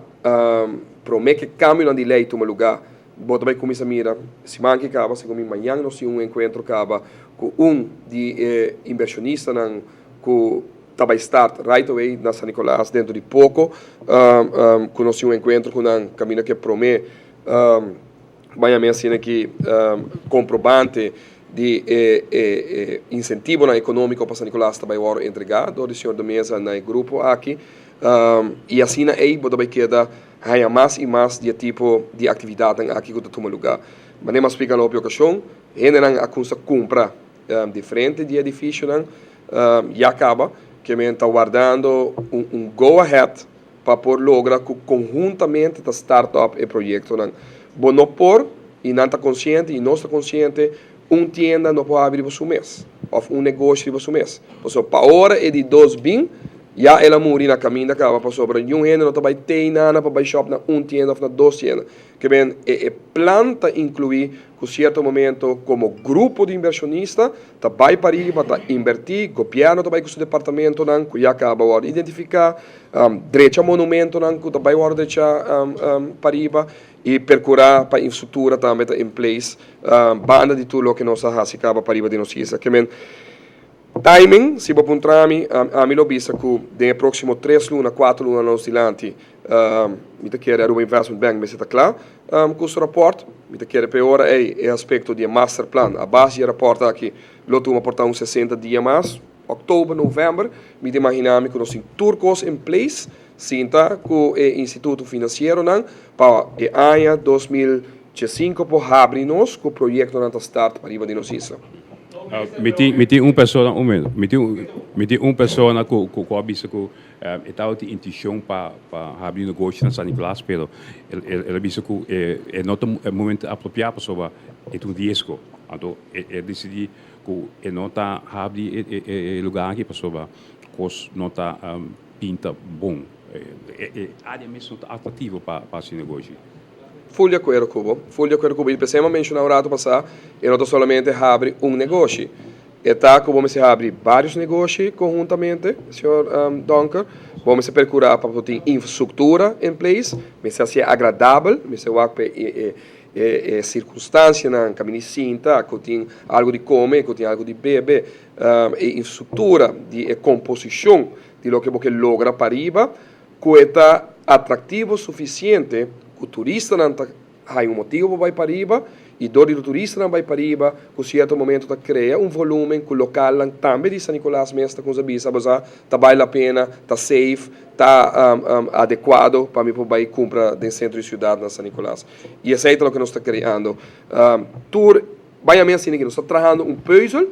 promé ku e kambionan di lei tuma lugá. Bo ta bai kuminsá mira siman ki kaba, segun mi mañan nos tin un enkuentro kaba ku un di e inbershonistanan ku ta bai start right away na San Nicolas dentro di poko, ku nos tin un enkuentro ku nan kaminda ku e promé baña mi asina ki komprobante di e e insentivonan ekonómiko pa San Nicolas ta bai wòrdu entregá dor di señor De Meza na e grupo aki i asina ei bo ta bai keda haña mas i mas di e tipo di aktividatnan aki ku ta tuma lugá. Manera mi a splika na hopi okashon, hendenan a kumsa kumpra diferente di e edifisionan ya kaba, ke men ta wardando un go ahead pa por logra ku konhuntamente ta start up e proyektonan. Bo no por, i nan ta konsiente i nos ta konsiente, un tienda no por habri riba su mes òf un negoshi riba su mes. Pasobra pa ora e di dos bin, ya el a muri na kaminda kaba pasobra niun hende no ta bai tei nana pa bai shòp na un tienda òf na dos tienda. Ke men e e plan ta inkluí ku sierto momento komo grupo di invershonista ta bai pariba ta invertí, gobièrnu ta bai ku su departamentonan ku ya kaba wòrdu identifiká, drecha monumentonan ku ta bai wòrdu drechá pariba i perkurá pa infrastruktura tambe ta in place banda di tur loke nos a hasi kaba pariba di nos isla. Ke men timing, si bo puntra mi, ami lo bisa ku den e próksimo tres luna, kuater luna nos dilanti, mi ta kere Aruba Investment Bank mester ta kla ku su rapòrt. Mi ta kere pa e ora ei e aspekto di e masterplan a base di e rapòrt aki lo tuma por ta un 60 dia mas, òktober, novèmber. Mi ta imaginá mi ku nos tin tur kos in place sinta ku e instituto finansieronan pa e aña 2015 por habri nos ku proyektonan ta start pariba di nos isla. Mi tin mi tin un persona un momento mi tin mi tin un persona ku ku a bisa ku e tabata tin intishon pa pa habri negoshi na San Nicolas pero el el a bisa ku e e no ta e momento apropiá pasobra e ta un riesgo anto e e disidí ku e no ta habri e e e lugar aki pasobra kos no ta Pinta bon. E área mes no ta atractivo pa haci negoshi. Full di acuerdo cu bo. Full di acuerdo cu bo. Y p'esei mi a menciona un rato pasá, e no ta solamente habri un negoshi. E ta cu bo mester habri varios negoshi conhuntamente, señor Donker. Bo mester percura pa bo tin infrastructura in place. Mester hacié agradabel. Mester wak pa e e circunstancianan caminda di sinta, cu tin algo di come, cu tin algo di bebe. E infrastructura di e composicion di loke bo ke logra pariba, ku e ta atraktivo sufisiente ku turistanan ta haña un motibu pa bai pariba i dor di lo turistanan bai pariba ku sierto momento ta krea un volumen ku lokalnan tambe di San Nicolas mes ta kumsa bisa bo sa ta bai la pena, ta safe, ta adekuado pa mi por bai kumpra den sentro di siudat na San Nicolas. I esei ta loke nos ta kreando. Tur. Bai ami asina ki nos ta trahando un pùzel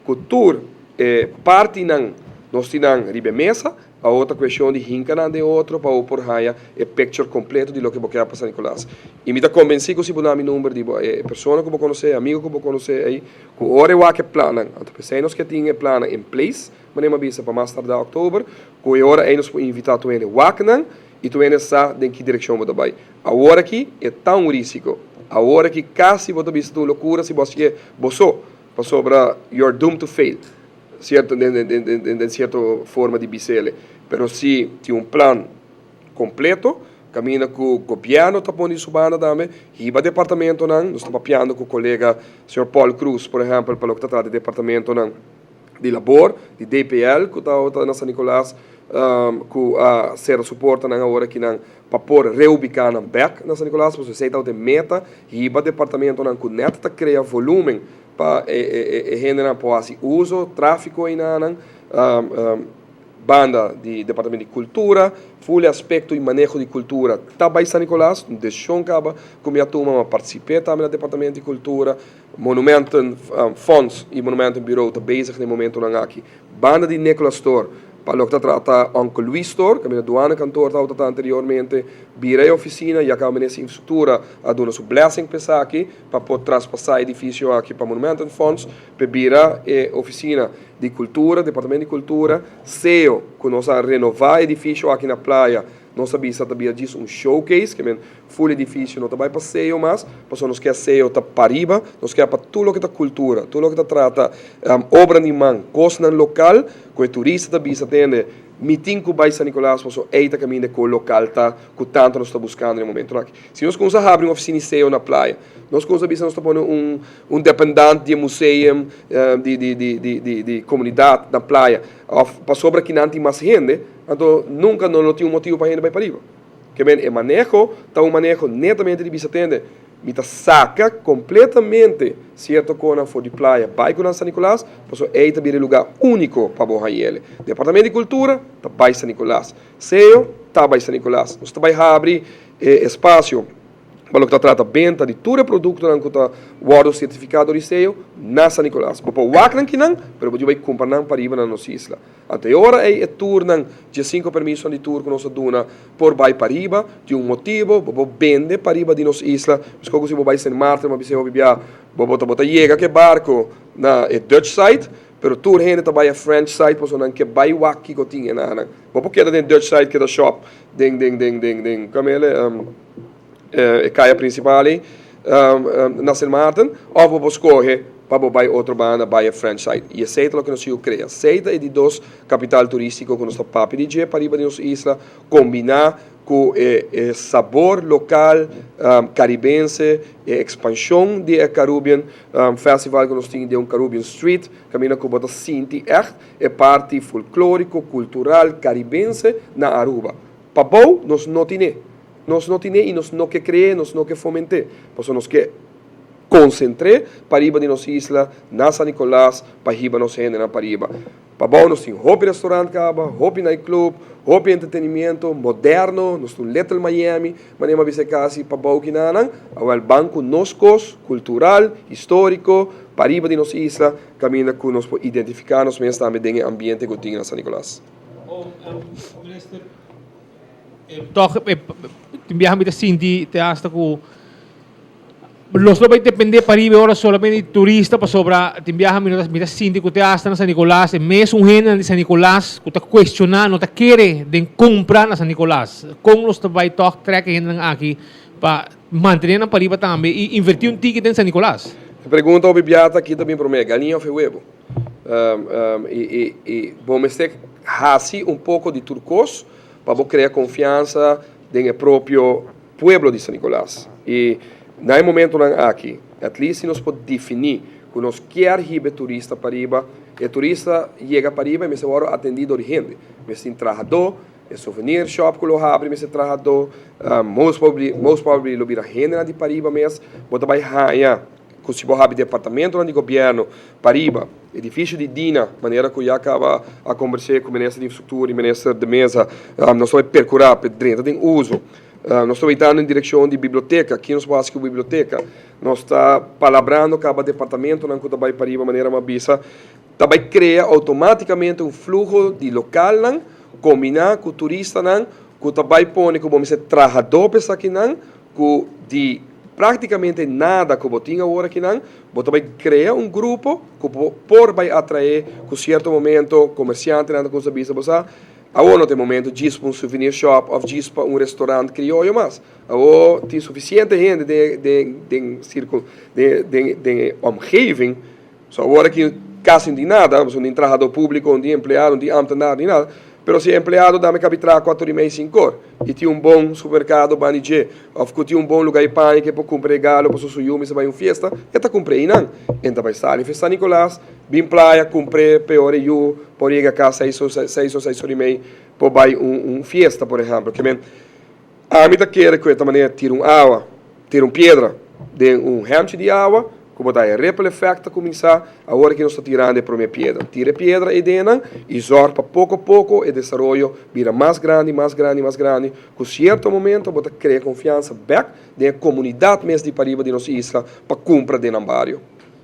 ku tur e partinan Nos tin nan riba e mesa, awor ta cuestion di hinca nan den otro pa bo por haya e picture completo di loke bo kier pa San Nicolas. Y mi ta convenci cu si bo na mi number di bo e persona cu bo conoce, e amigo cu bo conoce ey, cu ora e wak e plannan, anto p'esey nos ke tin e plannan in place, manera mi a bisa pa mas tarda october, cu e ora ey nos por invita tur hende wak nan y tur hende sa den ki direccion bo ta bay. Awor aki e ta un risico. Awor aki casi bo ta bisa ta un locura si bo haci'e bo so, pasobra you are doomed to fail. Cierto den cierto forma di bisele, pero si tin un plan completo caminda cu gobierno ta pone di su banda tambe, hiba departamentonan, nos ta papiando cu colega señor Paul Croes por ehempel pa loke ta trata di departamentonan di labor, di DPL cu ta na San Nicolas cu a cera su portanan awor akinan pa por reubica nan bek na San Nicolas, pasobra esey tabata e meta, hiba departamentonan cu net ta crea volumen Pa e hendenan por hasi uso tráfiko einanan, banda di Departamento di Kultura, ful e aspekto i maneho di kultura ta bai San Nicolas, un desishon kaba ku mi a tuma, mi a partisip'é tambe na Departamento di Kultura, Monumenten Fonds i Monumenten Bureau ta bezig na e momentunan aki. Banda di Nicolas Store pa loke ta trata Uncle Luis Store, kaminda Douane Kantoor tabata ta anteriormente, bira e ofisina, ya kaba Minister Infrastruktura a duna su blessing pa esaki pa por traspasá e edifisio aki pa Monumentenfonds p'e bira e ofisina di Kultura, Departamento di Kultura, seo ku nos a renová e edifisio aki na Playa. Nos a bisa ta bira djis un showcase, ke men full edifisio no ta bai pa seo mas, pasobra nos ke seo ta pariba, nos ke pa tur loke ta kultura, tur loke ta trata obra di man, kosnan lokal ku e turista ta bisa tende, mi tin ku bai San Nicolas pasobra ei ta kaminda ku lokal ta ku tantu nos ta buskando den e momentunan aki. Si nos kumsa habri un ofisina di seo na playa, nos kumsa bisa nos ta pone un un dependant di e museum di di di di di komunidat na playa òf pasobra kinan tin mas hende, Anto nunka no lo tin un motibu pa hende bai pariba. Ke men e maneho ta un maneho netamente di bisa tende, mi ta saka kompletamente sierto konan for di playa bai ku nan San Nicolas, pasobra ei ta bira e lugá úniko pa bo hañ'ele. Departamento di Kultura ta bai San Nicolas. Seo ta bai San Nicolas. Nos ta bai habri e espasio pa loke ta trata benta di tur e produktonan ku ta wòrdu sertifiká dor di seo na San Nicolas. Bo por wak nan kinan, pero bo diba bai kumpra nan pariba na nos isla. Anto e ora ei e turnan, diesinco permisonan di tur ku nos a duna, por bai pariba, tin un motibo, bo por bende pariba di nos isla, meskos ku si bo bai Sint Maarten, bo a bisa hopi bia, bo bo ta bo ta yega ku e barko na e Dutch side, pero tur hende ta bai e French side pasobra nan ke bai wak kiko tin e nanan. Bo por keda den Dutch side keda shop den den den den den kome e kaya prinsipal ei na Sint Maarten òf bo por skohe pa bo bai otro banda bai e French side. I esei ta loke nos sigu krea. Esei ta e di dos kapital turístiko ku nos ta papia di dje pariba di nos isla kombiná ku e e sabor lokal karibense, e ekspanshon di e Carubbian Festival ku nos tin den un Carubbian Street kaminda ku bo ta sinti ègt e parti folklóriko, kultural karibense na Aruba. Pabou nos no tine. Nos no tine i nos no ke kree, nos no ke foment'é. Pasobra nos ke konsentr'é pariba di nos isla, na San Nicolas, pa hiba nos hendenan pariba. Pabou nos tin hopi restaurant kaba, hopi nightclub, hopi entretenimiento moderno, nos tin un Little Miami, manera mi a bisa e kasi pabou kinanan. Awel ban ku nos kos kultural, históriko, pariba di nos isla, kaminda ku nos por identifiká nos mes tambe den e ambiente ku tin na San Nicolas. Minister, Tòg tin biaha mi ta sinti te asta ku los lo bai dependé pariba e ora solamente di turista pasobra tin biaha mi no ta mi ta sinti ku te asta na San Nicolas e mesun hendenan di San Nicolas ku ta kuestioná no ta kere den kumpra na San Nicolas. Kon nos ta bai tòg trèk e hendenan aki pa mantené nan pariba tambe i invertí un tiki den San Nicolas? E pregunta hopi biaha ta kita bin promé, galiña òf e webo? I bo mester hasi un poko di tur kos pa bo krea konfiansa den e propio pueblo di San Nicolas. I na e momentonan aki, at least si nos por definí ku nos kier hiba e turista pariba, e turista yega pariba e mester wòrdu atendí dor di hende. Mester tin trahadó, e souvenir shop ku lo habri mester trahadó, most probably most probably lo bira hendenan di pariba mes. Bo ta bai haña ku si bo habri departamentonan di gobièrnu pariba, edifisio di Dina, manera ku ya kaba a kombers'é ku Minister di Infrastruktura i Minister de Meza, nos ta bai perkurá pa e drenta den uso. Nos ta bai dando den direkshon di biblioteka, ki nos por hasi ku biblioteka? Nos ta palabrando kaba departamentonan ku ta bai pariba, manera mi a bisa. Ta bai krea outomátikamente un fluho di lokalnan kombiná ku turistanan ku ta bai pone ku bo mester trahadó pa esakinan ku di práktikamente nada ku bo tin awor akinan, bo ta bai krea un grupo ku bo por bai atraé ku sierto momento komersiantenan ta kumsa bisa bo sa awor no ta e momento djis pa un souvenir shop òf djis pa un restorant krioyo mas. Awor tin sufisiente hende den den den sirkul den den den e omgeving. So awor aki kasi no tin nada, pasobra no tin trahadó públiko, no tin empleado, no tin ámtenar, ni nada. Pero si e empleado dame kabi traha kuater i mei, sinkor, i tin un bon supermerkado banda di dje, òf ku tin un bon lugá di paña ku e por kumpra regalo pasobra su yu mester bai un fiesta, e ta kumpr'é einan. E ta bai sali for San Nicolas, bin playa, kumpr'é p'e ora e yu por yega kas seis or, seis or, seis or i mei por bai un un fiesta, por ehèmpel. Ke men, Ami ta kere ku e ta manera tira un awa, tira un piedra den un hèmchi di awa, ku bo ta e ripple effect ta kuminsá awor ki nos ta tirando e promé piedra. Tira e piedra ei den nan i zòrg pa poko poko e desaroyo bira mas grandi, mas grandi, mas grandi, ku sierto momento bo ta krea konfiansa bèk den e komunidat mes di pariba di nos isla pa kumpra den nan bario.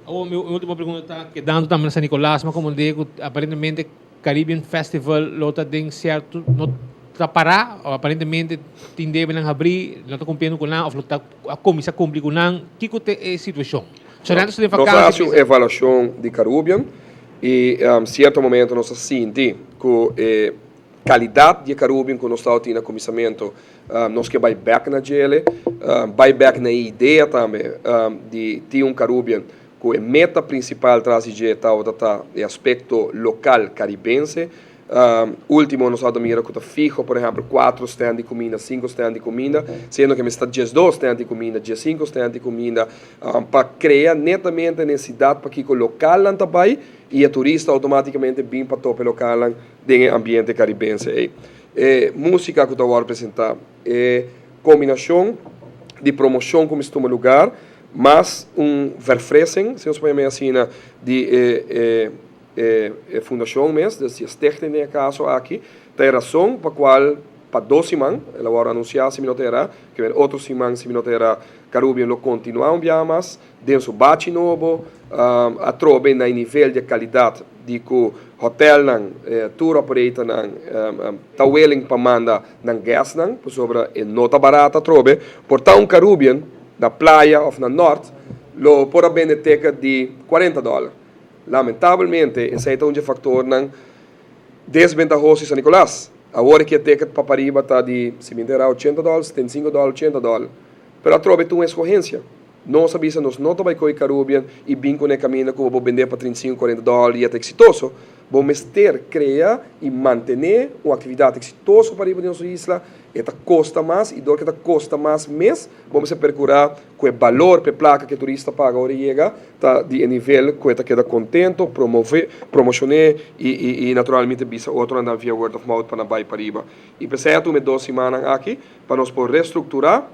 Awor mi ultimo pregunta ta kedando tambe na San Nicolas, mi a komprendé ku aparentemente Caribbean Festival lo ta den cierto, no ta pará, o aparentemente tin debenan habrí, no ta cumpliendo cu nan of lo ta a cuminsa cumpli cu nan. Kico ta e situacion? Solamente nos ta den Nos a vakantie. haci un evaluacion di Carubbian y cierto momento nos a sinti cu e calidad di e Carubbian cu nos tabatin na cuminsamento nos ke bay bek na djele, bay bek na e idea tambe di tin un Carubbian Ku e meta prinsipal tras di dje tabata ta e aspekto lokal karibense. Último nos a mira ku ta fiho, por ehèmpel, kuatro stènt di kuminda, sinku stènt di kuminda, siendo ke mester ta diesdos stènt di kuminda, diesinku stènt di kuminda, pa krea netamente nesidat pa kiko lokalnan ta bai i e turista outomátikamente bin pa topa e lokalnan den e ambiente karibense ei. E músika ku ta wòrdu presentá, e kombinashon di promoshon ku mester tuma lugar, Mas un verfrissing, si nos por yam'é asina, di e e e fundashon mes, dus di e stichting den e kaso aki, ta e rason pa kual pa dos siman, el a wòrdu anunsiá si mi no ta erá, ke wen otro siman si mi no ta erá, Carubbian lo kontinuá un biaha mas den su bachi nobo, atrobe na e nivel di e kalidat di ku hotèlnan, tour operatornan ta willing pa manda nan guestnan, pasobra e no ta barat atrobe, por ta un Carubbian na playa of na nort lo por a bende ticket di cuarenta dollar. Lamentabelmente esey ta un dje factornan desbentahoso di San Nicolas. Awor aki e ticket pa pariba ta di, si mi entera, ochenta dollar, 75 dollar, ochenta dollar. Pero atrobe ta un escogencia. Nos a bisa nos no ta bay coy Carubbian y bin cune caminda cu bo por bende pa 35, 40 dollar y e ta exitoso. Bo mester crea y mantene un actividad exitoso pariba di nos isla. E ta costa mas y dor cu e ta costa mas mes, bo mester percura cu e balor pa e placa cu e turista paga ora e yega ta di e nivel cu e ta keda contento, promove, promocione y y naturalmente bisa otronan dan via word of mouth pa nan bay pariba. Y p'esey a tuma e dos simannan aki pa nos por restructura.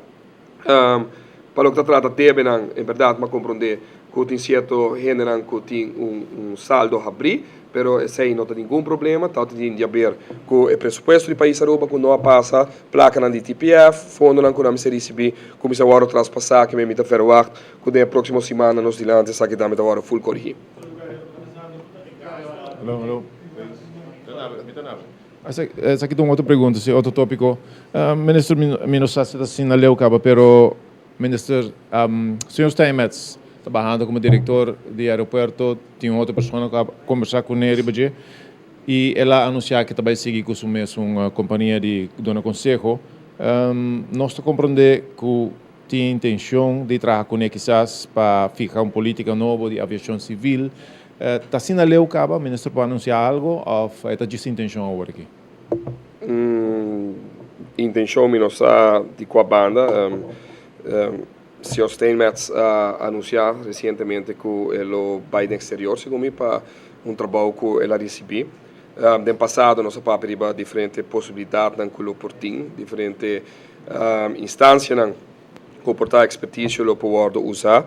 Pa loke ta trata debenan, en berdad m'a comprende cu tin cierto hendenan cu tin un saldo habri, pero esey no ta ningun problema, ta tin di haber cu e presupuesto di pais Aruba cu no a pasa, placanan di TPF, fondonan cu nan mester ricibi cu mester wordo traspasa, cu mi ta verwacht cu den e proximo simannan nos dilanti esaki tambe ta wordo full corigi. Esaki ta un otro pregunta, si otro tópiko. Minister, mi no sa si ta asina leu kaba, pero Minister, señor Steinmetz ta bahando komo direktor di aeropuerto, tin un otro persona ku a kombersá kuné riba dje i el a anunsiá ke ta bai sigui ku su mesun kompania di duna konseho. Nos ta komprondé ku tin intenshon di traha kuné kisas pa fiha un polítika nobo di aviashon sivil. Ta asina leu kaba? Minister por anunsiá algo òf e ta djis intenshon awor aki? Intenshon mi no sa di kua banda. Señor Steinmetz a anunsiá resientemente ku e lo bai den eksterior segun mi pa un trabou ku el a risibí. Den pasado nos a papia riba diferente posibilidatnan ku lo por tin, diferente Instancianan cu por ta experticio lo por wordo usa,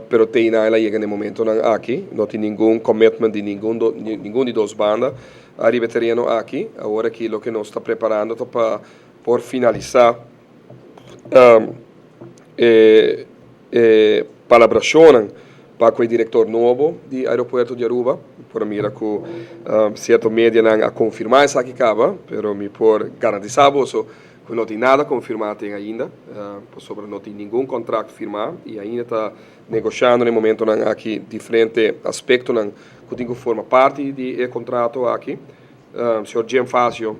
pero te na el a yega na e momentonan aki. No tin ningun commitment di ningun ningun di dos banda ariba e tereno aki. Awor aki loke nos ta preparando ta pa por finalisa e e palabracionnan. Pa ku e direktor nobo di aeropuerto di Aruba, mi por a mira ku sierto medianan a konfirmá esaki kaba, pero mi por garantisá boso ku no tin nada konfirmá ten ainda, pasobra no tin ningun kontrakt firmá i ainda ta negoshando na e momentonan aki diferente aspektonan ku tin ku forma parti di e kontrato aki. Señor Jim Fazio,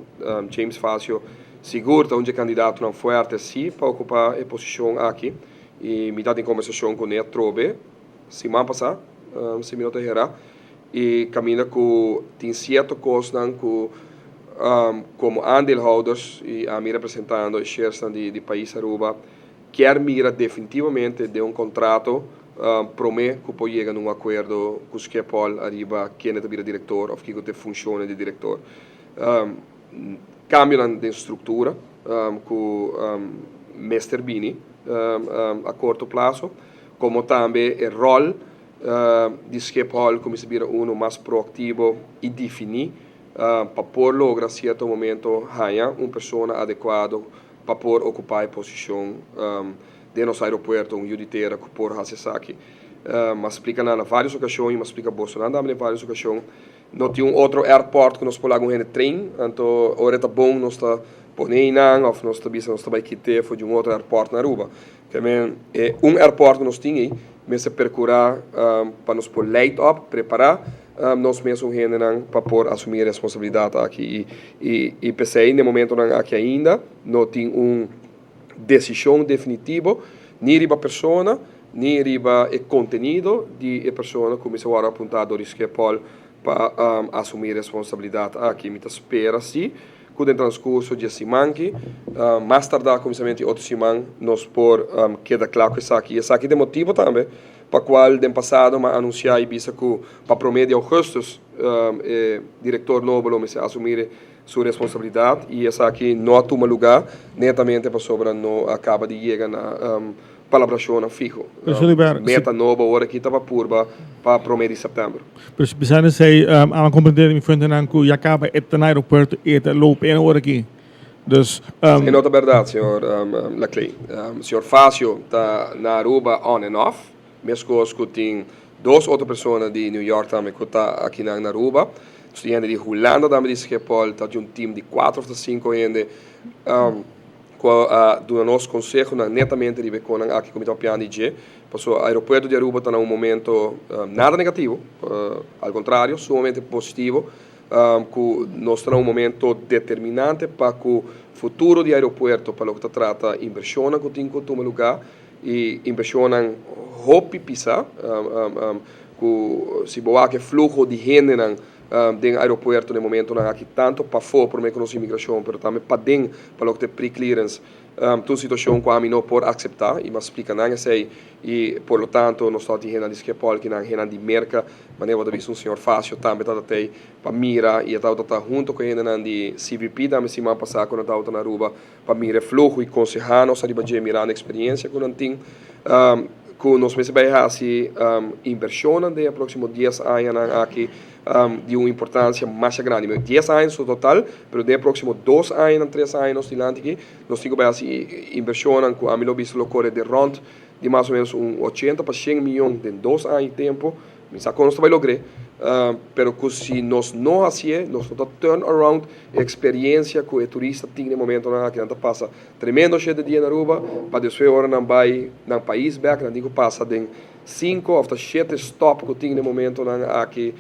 James Fazio, sigur ta un dje kandidatonan fuerte si pa okupá e posishon aki. I mi ta den kombersashon ku ne atrobe siman pasá, si mi no ta hera, i kaminda ku tin sierto kosnan ku komo aandeelhouders i ami representando e sharesnan di pais Aruba kier mira definitivamente den un kontrato promé ku por yega na un akuerdo ku Schiphol ariba kende ta bira direktor òf kiko ta e funshonnan di direktor. Kambionan den struktura ku mester bini a korto plaso, komo tambe e ròl di Schiphol kuminsá bira unu mas proaktivo i definí pa por logra sierto momento haña un persona adekuado pa por okupá e posishon den nos aeropuerto, un yu di tera ku por hasi esaki. M'a splika nan na vários okashon i m'a splika bosonan tambe den vários okashon. No tin un otro airport ku nos por laga un hende train, anto ora e ta bon nos ta pone einan òf nos ta bisa nos ta bai kit'é for di un otro airport na Aruba. Te men e un airport ku nos tin ei mester perkurá pa nos por leid op, prepará nos mesun hendenan pa por asumí e responsabilidat aki. I i i p'esei na e momentonan aki ainda no tin un desishon definitivo ni riba persona ni riba e kontenido di e persona ku mester wòrdu apuntá dor di Schiphol pa asumí responsabilidat aki. Mi ta spera si ku den transkurso di e siman aki, mas tardá kuminsamentu di otro siman, nos por keda kla ku esaki. I esaki ta e motibu tambe pa kual den pasado mi a anunsiá i bisa ku pa promé di ougùstùs e direktor nobo lo mester asumí su responsabilidad y esaki no a tuma lugar netamente pasobra no a caba di yega na palabracionnan fiho. Meta nobo awor aki ta pa purba pa prome di september. Pero si bisa esey, a comprende di mi fuentenan cu ya caba e ta na aeropuerto y e ta loop en awor aki. Dus. Esey no ta berdad, señor Laclay. Señor Facio ta na Aruba on and off. Meskos ku tin dos otro persona di New York tambe ku ta akinan na Aruba. Nos tin hende di Hulanda tambe di Schiphol. Ta di un team di kuater of ta sinku hende ku a duna nos konsehonan netamente riba e konan aki ku mi ta papiando di dje. Pasobra aeropuerto di Aruba ta na un momento nada negativo, al kontrario sumamente positivo ku nos ta na un momento determinante pa ku futuro di aeropuerto pa loke ta trata invershonnan ku tin ku tuma lugá. E inversionnan hopi pisa cu si bo wak e fluho di hendenan den aeropuerto den momentonan aki tanto pafo prome cu nos inmigracion pero tambe paden pa loke ta e pre-clearance ta un situacion cu ami no por acepta y mi a splica nan esey y por lo tanto nos ta tin hendenan di Schiphol kinan hendenan di Merca manera bo ta bisa un señor Facio tambe tabata tey pa mira y e tabata ta hunto cu e hendenan di CBP tambe siman pasa cu nan tabata na Aruba. Pa mira e fluho i konsehá nos ariba dje mirando eksperiencia ku nan tin, ku nos mester bai hasi invershonnan den e próksimo dies añanan aki di un importansia masha grandi. Dies aña su total, pero den e próksimo dos añanan, tres aña nos dilanti aki, nos tin ku bai hasi invershonnan ku ami lo bisa lo kore den rònt di mas o ménos un ochenta pa shen mion den dos aña i tempu. Mi sa kon nos ta bai logr'é, pero ku si nos no hasié, nos no ta turn around e eksperiencia ku e turista tin den momentonan aki. Nan ta pasa tremendo shete dia na Aruba, pa despues ora nan bai nan pais bèk, nan tin ku pasa den sinku òf ta shete stòp ku tin den momentonan aki,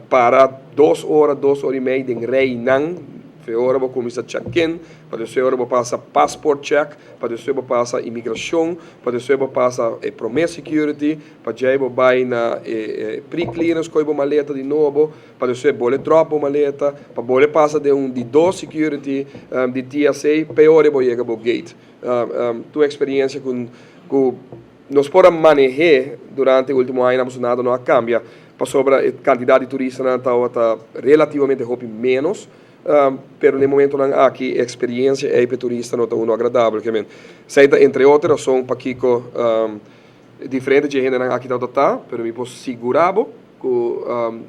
para dos ora, dos ora i mei den reinan. Fe ora bo kuminsá check in, pa despues ora bo pasa passport check, pa despues bo pasa imigrashon, pa despues bo pasa e promé security, Pa djei bo bai na e pre-clearance koe bo maleta di nobo, pa despues bole drop bo maleta, pa bole pasa den un di dos security di TSA, p'e ora bo yega bo gate. Tur experiencia cu cu nos por a maneh'é durante e ultimo añanan pasobra nada no a cambia, pasobra e cantidad di turistanan tabata relativamente hopi menos, pero na e momentonan aki e experiencia ei p'e turista no ta uno agradabel. Esei ta entre otro rason pakico Diferente dje hendenan aki tabata ta, pero mi por sigurá bo ku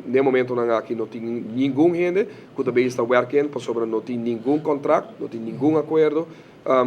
n'e momentonan aki no tin ningun hende ku ta bezig ta wèrk in pasobra no tin ningun kontrakt, no tin ningun akuerdo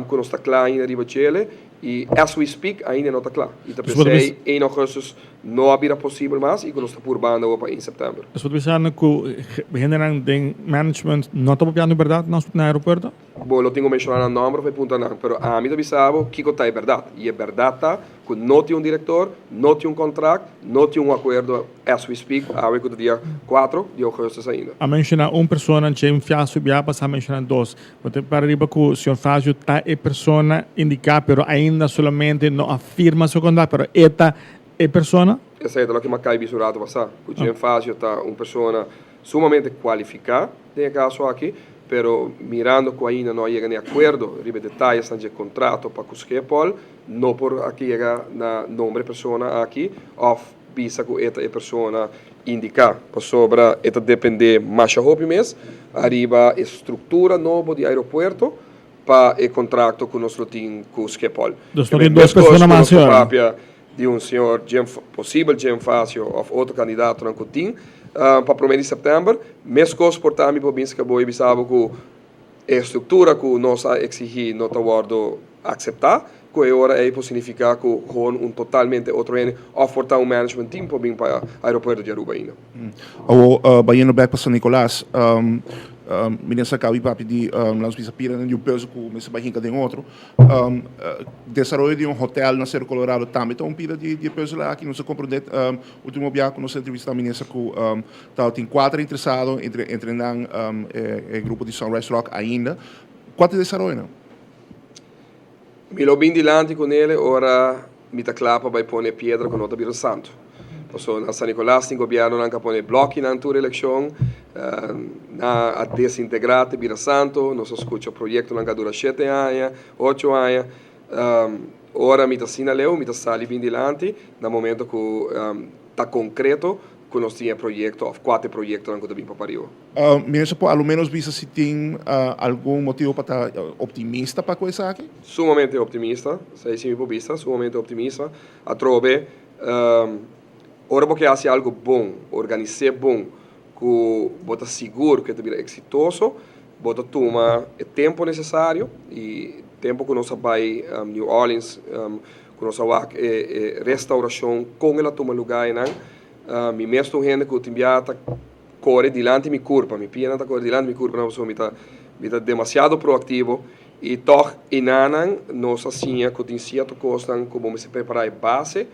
ku nos ta kla ainda riba djele. I as we speak ainda no ta kla. I ta p'esei 1 augustus no a bira posibel mas i ku nos ta purbando awor pa 1 september. Nos por ta bisa ku hendenan den management no ta papiando bèrdat na aeropuerto? Bo lo tin ku menshoná nan nòmber of e puntanan, pero ami ta bisa bo kiko ta e bèrdat. I e bèrdat ta ku no tin un direktor, no tin un kontrakt, no tin un akuerdo as we speak, awe ku ta dia kuatro di ougùstus ainda. A menshoná un persona, Jim Fiasio bia pasá a menshoná dos. Bo ta para riba ku señor Fazio ta e persona indiká, pero ainda solamente no a firma su kontrakt, pero e ta e persona? Esei ta loke mi a kai bisa un rato pasá, ku Jim Fazio ta un persona sumamente kualifiká den e kaso aki, pero mirando ku ainda no a yega na e akuerdo riba e detayesnan dje kontrato pa ku Schiphol, no por a yega na nombre e persona aki òf bisa ku e ta e persona indiká, pasobra e ta dependé masha hopi mes ariba e struktura nobo di aeropuerto pa e kontrakto ku nos lo tin ku Schiphol. Dus no tin dos persona mas, señor? Di un señor Jim, posibel Jim Facio of otro kandidatonan ku tin pa promé di sèptèmber. Meskos por ta mi por bin ska bo i bisa bo ku e struktura ku nos a eksigí no ta wòrdu akseptá, ku e ora ei por signifiká ku gewoon un totalmente otro hende of por ta un management team por bin pa aeropuerto di Aruba ainda. Awor, bayendo bek pa San Nicolas, minister a kaba di papia di lanos bisa piranan di un peuzel ku mester bai hinka den otro. Desaroyo di un hotel na Cerro Colorado tambe ta un pida di e peuzel aki. Nos a comprende ultimo biaha cu nos a entrevista minister cu tabatin cuater interesado, entre nan e grupo di Sunrise Rock ainda. Cua ta e desaroyonan? Mi lo bin dilanti cu nele ora mi ta cla pa bay pone piedra cu no ta bira santo. Pasobra na San Nicolas tin gobiernonan cu a pone blokinan tur eleccion, nan a desintegra te bira santo, nos a scucha proyectonan cu a dura shete aña, ocho aña. Ora mi ta asina leu, mi ta sali bin dilanti na momento cu ta concreto cu nos tin e proyecto of cua ta e proyectonan cu ta bin pa pariba. Minister por a lo menos bisa si tin algun motibo pa ta optimista pa cu esaki? Sumamente optimista, esei si mi por bisa, sumamente optimista. Atrobe, ora bo ke hasi algo bon, organis'é bon, ku bo ta sigur ku e ta bira eksitoso, bo ta tuma e tempu nesesario i tempu ku nos a bai New Orleans, ku nos a wak e restaurashon kon el a tuma lugá einan, mi mes ta un hende ku tin bia ta kore dilanti mi kurpa, mi pianan ta kore dilanti mi kurpa pasobra mi ta mi ta demasiado proaktivo i tòg enanan nos a siña ku tin sierto kosnan ku bo mester prepará e base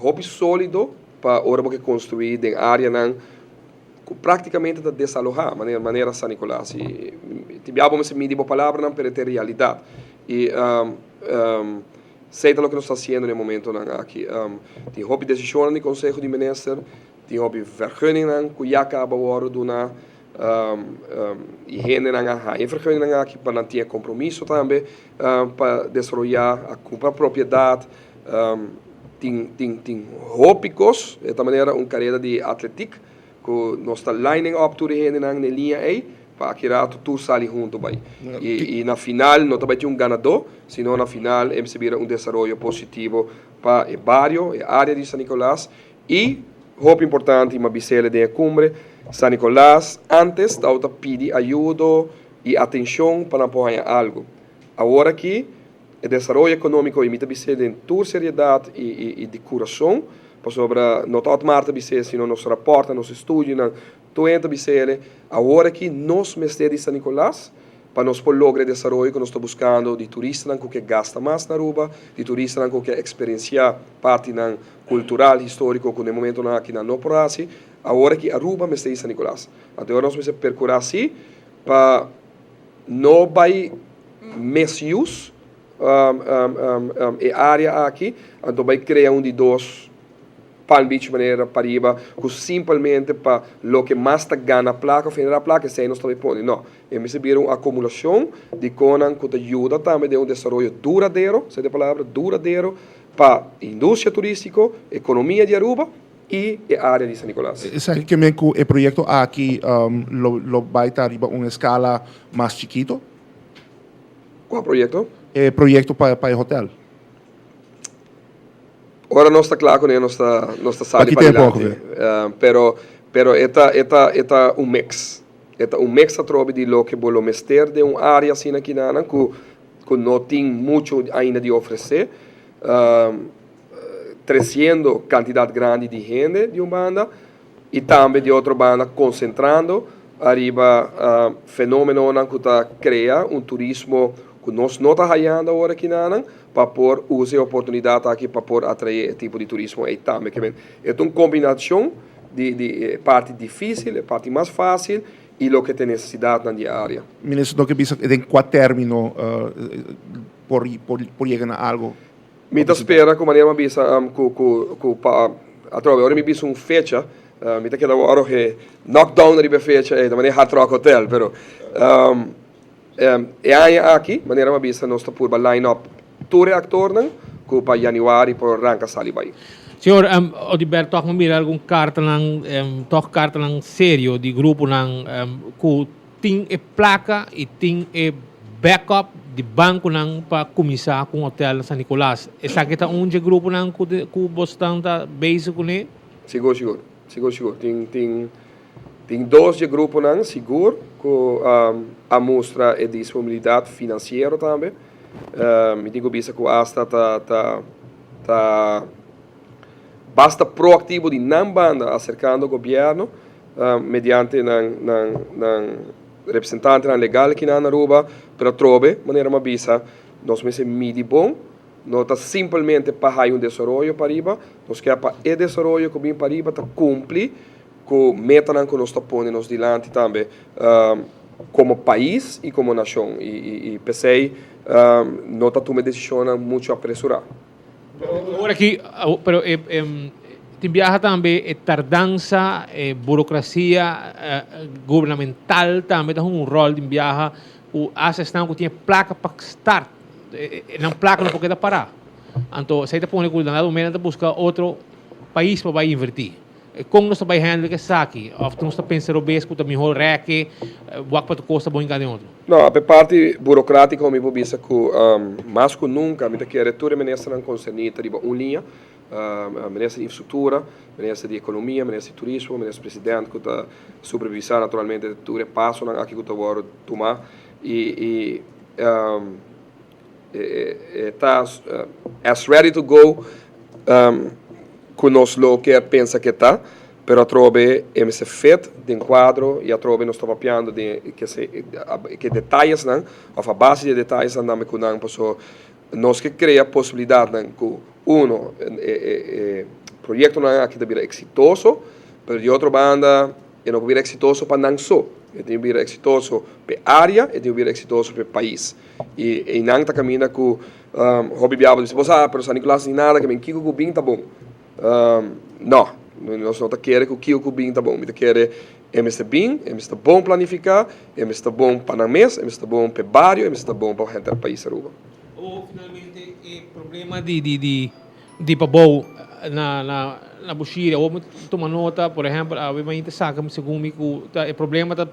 hopi sólido pa ora bo ke konstruí den áreanan ku práktikamente ta desalohá manera manera San Nicolas i tin bia bo mester midi bo palabranan pero e ta e realidat i esei ta loke nos ta hasiendo den e momentonan aki. Tin hopi desishonnan di Konseho di Minister. Tin hopi vergunningnan ku ya kaba wòrdu duna i hendenan a haña e vergunningnan aki pa nan tin e kompromiso tambe pa desaroyá, a kumpra propiedat. Tin tin tin hopi kos, e ta manera un kareda di atletik ku nos ta lining up tur e hendenan na e liña ei pa aki rato tur sali huntu bai. I na final no ta bai tin un ganadó, sino na final e mester bira un desaroyo positivo pa e bario, e área di San Nicolas I, hopi importante, mi a bis'el den e cumbre, San Nicolas antes tabata pidi ayudo i atencion pa nan por haña algo. Awor aki, e desaroyo economico, i mi ta bis'el den tur seriedad i di curason, pasobra no ta Otmar ta bis'el, sino nos raportnan, nos estudionan, tur hende ta bis'el, awor aki nos mester di San Nicolas, Pa nos por logra e desaroyo ku nos ta buskando di turistanan ku ke gasta mas na Aruba, di turistanan ku ke eksperensiá partinan kultural, históriko ku na e momentonan aki nan no por hasi, awor aki Aruba mester i San Nicolas. Anto ora nos mester perkurá si pa no bai misuse e área aki, anto bai krea un di dos. Palm Beach manera pariba ku simpelmente pa loke mas ta gana plaka of generá plaka esei nos ta bai pone. No, e mester bira un akumulashon di konan ku ta yuda tambe den un desaroyo duradero, esei ta e palabra, duradero, pa industria turístiko, ekonomia di Aruba i e área di San Nicolas. Esaki ke men ku e proyekto aki lo bai ta riba un eskala mas chikito? Kua proyekto? E proyekto pa e hotel. Ora nos ta kla kuné nos ta nos ta sali Pa ki tempu padilanti. ongeveer? Pero pero e ta e ta e ta un mix. E ta un mix atrobe di loke bo lo mester den un área asina kinanan ku ku no tin muchu ainda di ofresé, tresiendo kantidat grandi di hende di un banda i tambe di otro banda konsentrando ariba fenómenonan ku ta krea un turismo ku nos no ta hayando awor akinanan pa por usa e oportunidat aki pa por atraé e tipo di turismo ei tambe. Ke men e ta un kombinashon di di e parti difísil, e parti mas fásil i loke ta e nesesidatnan di e área. Minister no ke bisa den kua término por por yega na algo? Mi ta spera ku manera mi a bisa ku ku ku pa atrobe ora mi bisa un fecha mi ta keda wòrdu he knock down riba e fecha ei ta manera Hard Rock Hotel pero e aña aki manera mi a bisa nos ta purba line up tur e aktornan ku pa yanüari por ranka sali bai. Señor Oduber tòg mi mira algun kartanan tòg kartanan serio di gruponan ku Tin e plaka y tin e backup di banconan pa cuminsa cu un hotel na San Nicolas. Esaki ta un dje gruponan cu cu bosnan ta bezig cune? Sigur, sigur. Sigur, sigur. Tin, tin, tin dos dje gruponan sigur cu a mustra e disponibilidad financiero tambe. Mi tin cu bisa cu hasta ta, ta, ta basta proactivo di nan banda acercando gobierno. Mediante nan nan nan representantenan legal aki na Aruba, pero atrobe, manera mi a bisa, nos mester midi bon, no ta simpelmente pa haya un desaroyo pariba, nos kier pa e desaroyo ku bin pariba ta kumpli ku metanan ku nos ta pone nos dilanti tambe komo pais i komo nashon i p'esei no ta tuma e desishonnan muchu apresurá. Ora aki, pero e tin biaha tambe e tardansa, e burocracia gubernamental tambe ta hunga un rol tin biaha cu hasta esnan cu tin e placa pa start, nan placa no por keda para. Anto esey ta pone cu na dado momento nan ta busca otro pais pa bay inverti. Kon nos ta bai handle ku esaki? Òf nos ta pensa robes ku ta mihó rèke, wak pa tur kos ta bon hinká den otro? No, pa e parti burokrátiko mi por bisa ku mas ku nunka mi ta kere tur e ministernan konserní ta riba un liña, Minister di Infrastruktura, Minister di Ekonomia, Minister di Turismo, Minister President ku ta supervisá naturalmente tur e pasonan aki ku ta wòrdu tumá i E ta as ready to go ku nos lo ke pensa ke ta, pero atrobe e mester fit den kuadro i atrobe nos ta papiando den ke detayesnan òf a base di e detayesnan tambe ku nan paso nos ke krea posibilidatnan ku uno e proyektonan aki ta bira eksitoso, pero di otro banda E no por bira eksitoso pa nan so, e tin ku bira eksitoso pa e área, e tin ku bira eksitoso pa e pais. I einan ta kaminda ku hopi biaha bo ta bisa, bo sa, pero San Nicolas ni nada, ke men kiko ku bin ta bon. No, nos no ta kere ku kiko ku bin ta bon. Mi ta kere e mester bin, e mester ta bon planifiká, e mester ta bon pa nan mes, e mester ta bon pa e bario, e mester ta bon pa henter pais Aruba. O finalmente e problema di di Di pabou na na na Bushiri. Awor mi tuma nota, por ehempel, awe mainta saka segun mi ku ta e problema ta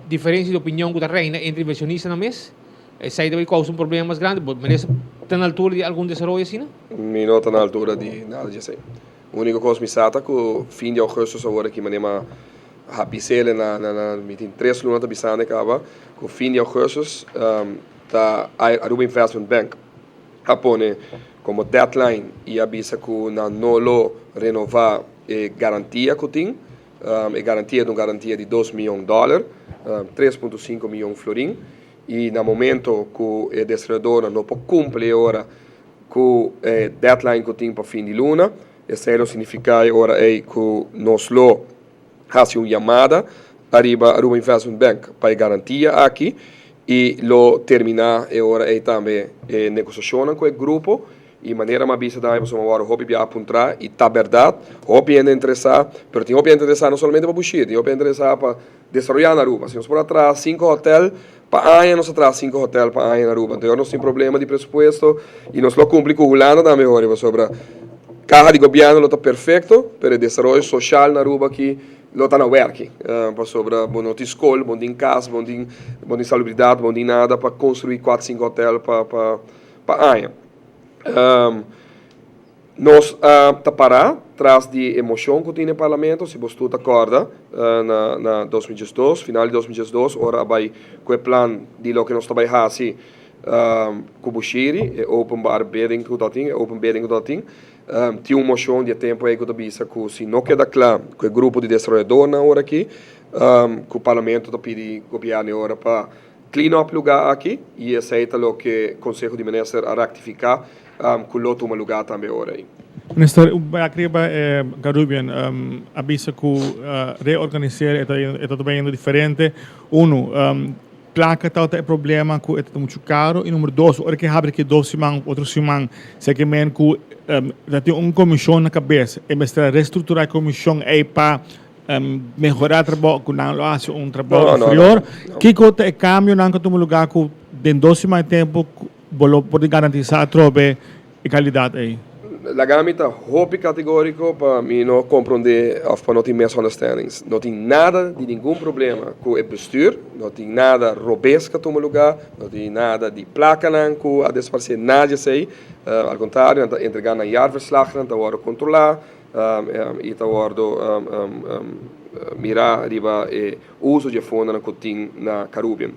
diferensia di opinion ku ta reina entre inversionistanan mes. Esei ta bai kousa un problema mas grandi. Bo merese ta na altura di algun desaroyo asina? Mi no ta na altura di nada di esei. Uniko kos mi sa ta ku fin di augustus awor aki manera mi a bis'el na na mi tin tres luna ta bisando e kaba ku fin di augustus ta Aruba Investment Bank a pone komo deadline i a bisa ku nan no lo renova e garantia ku tin. E garantia ta un garantia di dos mion dòler, 3.5 mion florin, i na momento ku e desaroyadornan no por kumpli e ora ku e deadline ku tin pa fin di luna, esei lo signifiká e ora ei ku nos lo hasi un yamada ariba Aruba Investment Bank pa e garantia aki i lo terminá e ora ei tambe e negosiashonnan ku e grupo i manera mi a bisa tambe pasobra mi a wòrdu hopi bia a puntrá i ta bèrdat hopi hende interesá pero tin hopi hende interesá no solamente pa Bushiri tin hopi hende interesá pa desaroyá na Aruba si nos por a traha sinku hòtèl pa aña nos a traha sinku hòtèl pa aña na Aruba anto nos tin problema di presupuesto i nos lo kumpli ku Hulanda tambe hori pasobra kaha di gobièrnu lo ta perfekto pero e desaroyo soshal na Aruba aki lo ta na wèrki pasobra bo no tin skol bo no tin kas bo no tin bo no tin salubridat bo no tin nada pa konstruí kuater sinku hòtèl pa pa pa aña. Nos a ta pará tras di e moshon ku tin den Parlamento, si bos tur ta kòrda na na 2012, final di 2012, ora a bai ku e plan di loke nos ta bai hasi. Ku Bushiri, e openbaar bidding ku ta tin, e open bidding ku ta tin. Tin un moshon di e tempu ei ku ta bisa ku si no keda kla ku e grupo di desaroyadornan ora aki, ku parlamento ta pidi gobièrnu e ora pa clean up lugá aki i esei ta loke Konseho di Minister a raktifiká ku lo tuma lugá tambe e ora ei. Minister, bak riba e Carubbian a bisa ku reorganiseer e ta ta bayendo diferente. Unu, Placa tabata e problema cu e ta mucho caro y numero dos ora ke habri ki dos siman of otro siman si ke men cu ta tin un comision na cabes e mester a restructura e comision ey pa mehora trabao cu nan lo haci un trabao inferior kico ta e cambionan cu a tuma lugar cu den dos siman di tempo bo lo por garantisa atrobe e calidad ey? Laga mi ta hopi categorico pa mi no comprende of pa no tin misunderstandings. No tin nada di ningun problema cu e bestuur, no tin nada robes cu a tuma lugar, no tin nada di placanan cu a desparce, nada di esey. Al contrario, nan ta entrega nan jaarverslagnan, ta wordo controla y ta wordo mira riba e uso di e fondonan cu tin na Carubbian.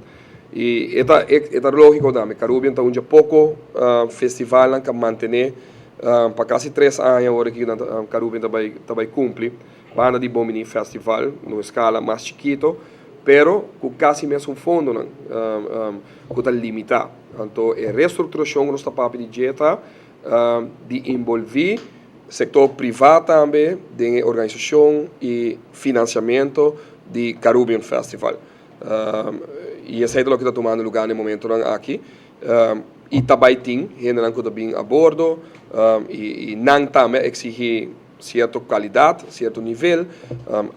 Y e ta e ta logico tambe, Carubbian ta un dje poco festivalnan cu a mantene pa casi tres aña ora cu nan ta Carubbian ta bay ta bay cumpli banda di Bon Bini Festival na un escala mas chikito pero cu casi mesun fondonan cu ta limita. Anto e restructuracion cu nos ta papia di dje ta di involvi sector priva tambe den e organisacion y financiamento di Carubbian Festival. I esei ta loke ta tumando lugá na e momentonan aki. I ta bai tin hendenan ku ta bin a bordo i nan tambe a eksigí sierto kalidat, sierto nivel.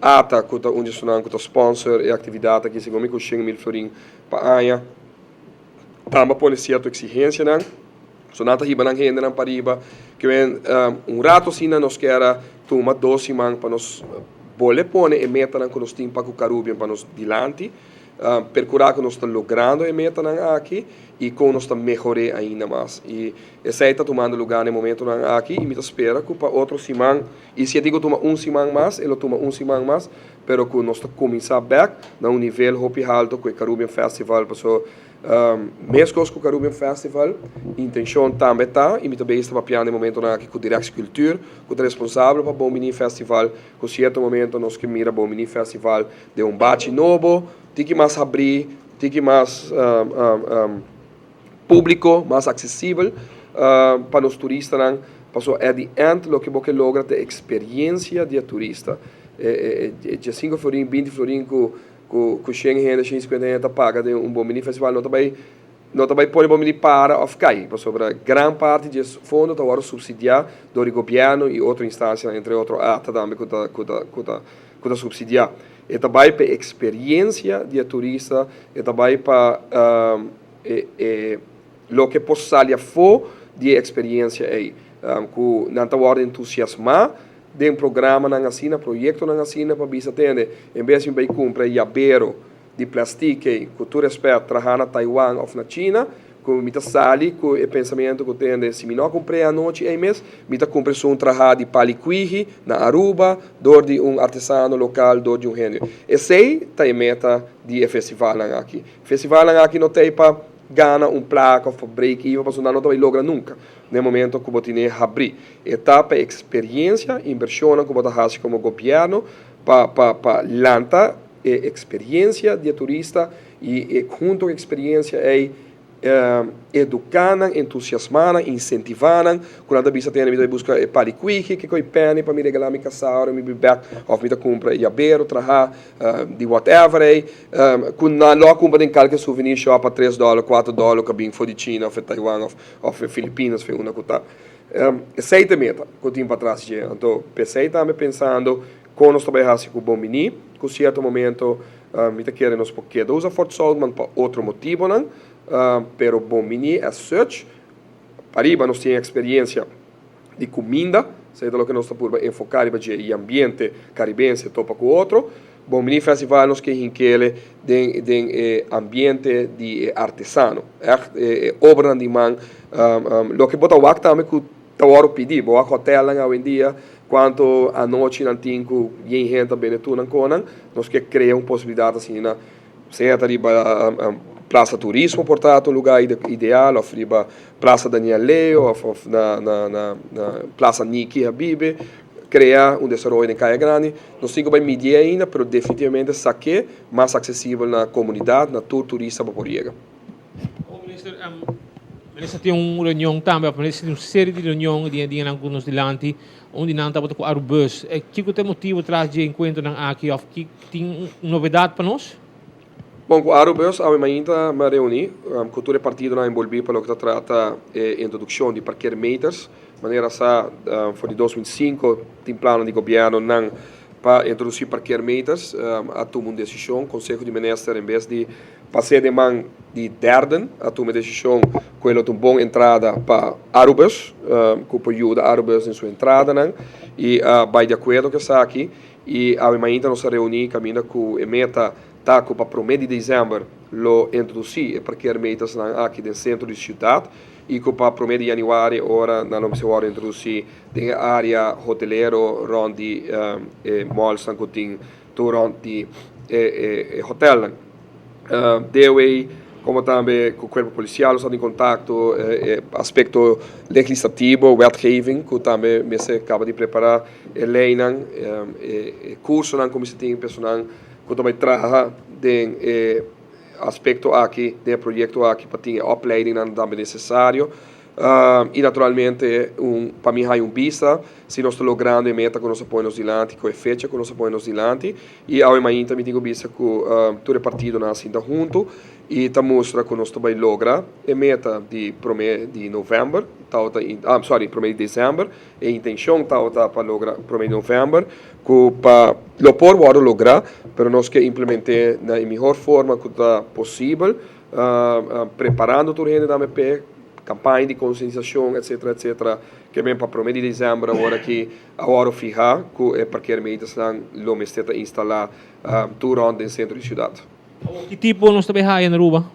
Ata ku ta un di esunnan ku ta sponsor e aktividat aki segun mi ku 100,000 florin pa aña tambe a pone sierto eksigensianan. So nan ta hiba nan hendenan pariba. Ke men un rato asina nos kier a tuma dos siman pa nos bole pone e metanan ku nos tin pa ku Carubbian pa nos dilanti, perkurá ku nos ta logrando e metanan aki i kon nos ta mehor'é ainda mas. I esei ta tumando lugá na e momentonan aki i mi ta spera ku pa otro siman, i si e tin ku tuma un siman mas, e lo tuma un siman mas, pero ku nos ta kuminsá bèk na un nivel hopi halto ku e Carubbian Festival paso Meskos ku Carubbian Festival, intenshon tambe ta, i mi ta bezig ta papiando e momentonan aki ku Directie Cultuur, ku ta responsabel pa Bon Bini Festival, ku sierto momento nos ke mira Bon Bini Festival den un bachi nobo, tiki mas habrí, tiki mas públiko, mas aksesibel pa nos turistanan, pasobra at the end loke bo ke logra ta e eksperiencia di e turista. E diesinko florin, binti florin ku Ku ku shen hende, shen sikuenta hende ta paga den un Bon Bini Festival no ta bai no ta bai pone Bon Bini para òf kai, pasobra gran parti di e fondo ta wòrdu supsidiá dor di gobièrnu i otro instansianan, entre otro ata tambe ku ta ku ta ku ta ku ta supsidiá. E ta bai pa e eksperiensia di e turista, e ta bai pa e e loke por sali afó di e eksperiensia ei, ku nan ta wòrdu entusiasmá Den programanan asina, proyektonan asina pa bisa tende, en bes di mi bai kumpra e yabero di plastik ei, ku tur rèspèt, traha na Taiwan òf na China, ku mi ta sali ku e pensamentu ku tende, si mi no a kumpr'é anochi ei mes, mi ta kumpra esun traha di palikwigi na Aruba dor di un artesano lokal, dor di un hende. Esei ta e meta di e festivalnan aki. Festivalnan aki no ta ei pa gana un plaka òf pa break even, pasobra nan no ta bai logra nunka. Na e momento ku bo tine habrí. E ta pa eksperiencia, inversionnan ku bo ta hasi komo gobièrnu pa pa pa lanta e eksperiencia di e turista i e hunto ku e eksperiencia ei eduká nan, entusiasmá nan, insentivá nan ku nan ta bisa tene mi ta bai buska e palikwiki, kiko e pèni pa mi regalá mi kasá ora mi bin bèk òf mi ta kumpra e yabero traha di whatever ei ku nan lo a kumpra den kalke souvenir shop pa tres dòler, kuater dòler ku a bin for di China òf Taiwan òf Of e Filipinas fe unda ku ta. Esei ta e meta ku tin patras dje. Anto p'esei tambe pensando kon nos ta bai hasi ku Bon Biní, ku sierto momento mi ta kere nos por keda usa Fort Zoutman pa otro motibonan, pero Bon Biní as such, pariba nos tin eksperiencia di kuminda, esei ta loke nos ta purba enfoká riba dje i ambiente karibense topa ku otro. Bon Bini Festival nos ke hinkele den den e ambiente di e artesano. Ègt e obranan di man. Loke bo ta wak tambe ku ta wòrdu pidi. Bo wak hotèlnan awendia kuantu anochi nan tin ku yen hende ta bende tur nan konan. Nos ke krea un posibilidat asina sea ta riba. Plaza Turismo por ta un lugá ideal òf riba Plaza Daniel Leo òf òf na na na na Plaza Niki Habibe, krea un desaroyo den Kaya Grandi. Nos tin ku bai midi ainda, pero definitivamente sak'é mas aksesibel na komunidat, na tur turista pa por yega. Awor minister, minister tin un reunion tambe, of minister tin un serie di reunion den e dianan ku nos dilanti, un di nan tabata ku Arubus. Kiko ta e motibo tras di e enkuentronan aki of ki tin un novedat pa nos? Bon, ku Arubus awe mainta mi a reuní ku tur e partidonan enbolbí pa loke ta trata e introdukshon di parkeermeters. Manera sa for di 2005 tin plannan di gobièrnunan pa introdusí parkeermeters. A tuma un desishon, Konseho di Minister en bes di pas'é den man di derden a tuma e desishon ku e lo ta un bon entrada pa Arubus, ku por yuda Arubus den su entradanan i a bai di akuerdo ku esaki. I awe mainta nos a reuní kaminda ku e meta ta ku pa promé di desèmber lo introdusí e parkeermetersnan aki den sentro di siudat i ku pa promé di yanüari ora nan lo mester wòrdu introdusí den e área hotelero rònt di e mallsnan ku tin tur rònt di e hotèlnan. DOE komo tambe ku kuerpo polisial nos a tin kontakto e aspekto legislativo, wetgeving, ku tambe mester kaba di prepará e leinan, e kursonan ku mester tin personan ku ta bai traha den e aspekto aki, den e proyekto aki pa tin e opleidingnan tambe nesesario. I naturalmente un pa mi haña un bista si nos ta logrando e meta ku nos a pone nos dilanti, ku e fecha ku nos a pone nos dilanti. I awe mainta mi tin ku bisa ku tur e partidonan a sinta huntu i ta mustra ku nos ta bai logra e meta di promé di novèmber, tabata ah sorry promé di desèmber, e intenshon tabata pa logra promé di novèmber ku pa lo por wòrdu lográ pero nos ke implement'é na e mihor forma ku ta posibel preparando tur hende tambe p'e kampaña di konsientisashon etcetera etcetera ke men pa promé di desèmber awor aki A wòrdu fihá ku e parkeermetersnan lo mester ta instalá tur rònt den sentro di siudat. Ki tipo nos ta bay haya na Aruba?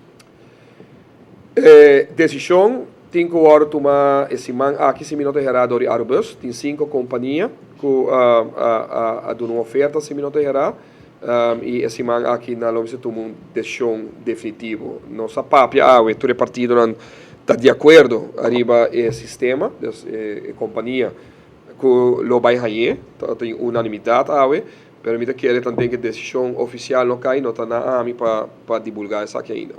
E desishon tin ku wòrdu tumá e siman aki si mi no ta herá dor di Arubus. Tin sinku kompania ku a duna un oferta si mi no ta herá i e siman aki nan lo mester tuma un desishon definitivo. Nos a papia awe tur e partidonan ta di akuerdo ariba e sistema, dus e kompania Ku lo bai hañ'é, ta tin unanimidat awe, pero mi ta kere tanten ku e desishon ofisial no kai, no ta na ami pa pa dibulgá esaki ainda.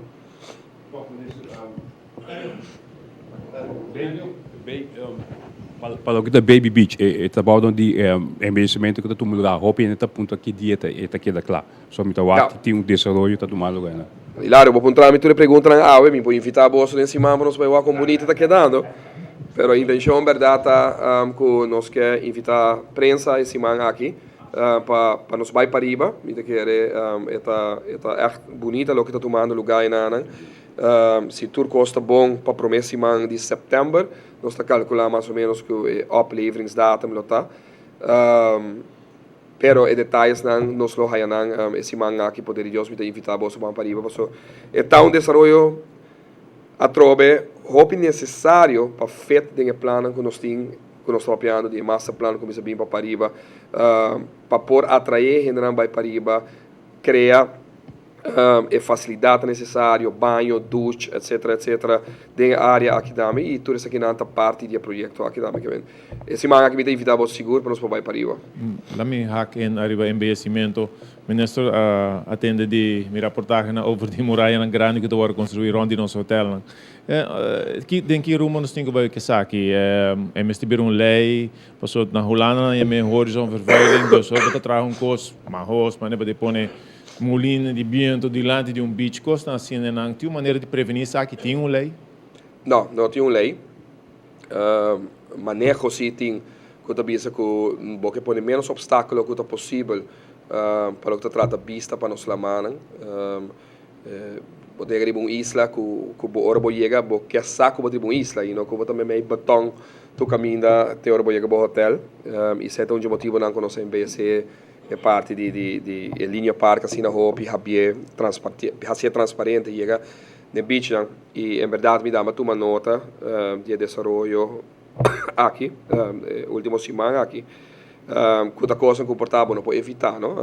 Pa loke ta Baby Beach, e trabounan di embellecimento ku ta tuma lugá, hopi hende ta puntra ki dia e ta keda kla. So mi ta wak tin un desaroyo ta tuma lugá einan. Hilario, bo puntra mi tur e preguntanan awe, mi por invitá boso den siman pa nos bai wak kon bunita ta kedando. Pero intencion berdad ta cu nos ke invita prensa e siman aki pa pa nos bai pariba. Mi ta kere e ta e ta echt bunita loke ta tumando luga enanan. Si tur cos ta bon pa prome siman di september nos ta calcula mas o menos cu e opleveringsdatum lo ta. Pero e detayesnan nos lo haya nan e siman aki poder di Dios. Mi ta invita boso ban pariba paso e ta un desaroyo. Atrobe hopi nesesario pa fit den e plannan ku nos tin, ku nos ta papiando di e masterplan ku mester bin pa pariba, pa por atraé hendenan bai pariba, krea e fasilidatnan nesesario, baño, duch, etcetera, etcetera, den e área aki tambe i tur esakinan ta parti di e proyekto aki tambe. E siman aki mi ta invitá bo sigur pa nos por bai pariba. Laat mi hak in ariba embeyecimento. Minister a atende di mi raportahenan over di murayanan grandi ku ta wòrdu konstruí rònt di nos hotelnan. Ki den ki rumbo nos tin ku bai ku esaki? E mester bira un lei? Pasobra na Hulanda nan yam'é horizonvervuiling, dus ora bo ta traha un kos mahos, manera bo ta pone mulina di biento dilanti di un beach, kosnan asina nan tin un manera di prevení esaki? Tin un lei? No, no tin un lei. Maneho si tin ku ta bisa ku bo ke pone ménos opstákulo ku ta posibel pa loke ta trata bista pa nos lamannan. Bo ta yega riba un isla ku ku bo ora bo yega bo ke sa ku bo ta riba un isla i no ku bo ta meimei betòn tur kaminda te ora bo yega bo hotèl. I esei ta un dje motibunan ku nos a embeyesé e parti di di di e linia park asina hopi habié hasié transparente yega den beachnan. I en bèrdat mi dam a tuma nota di e desaroyo aki e ultimo siman aki. Ku ta kosnan ku por ta bo no por evitá no.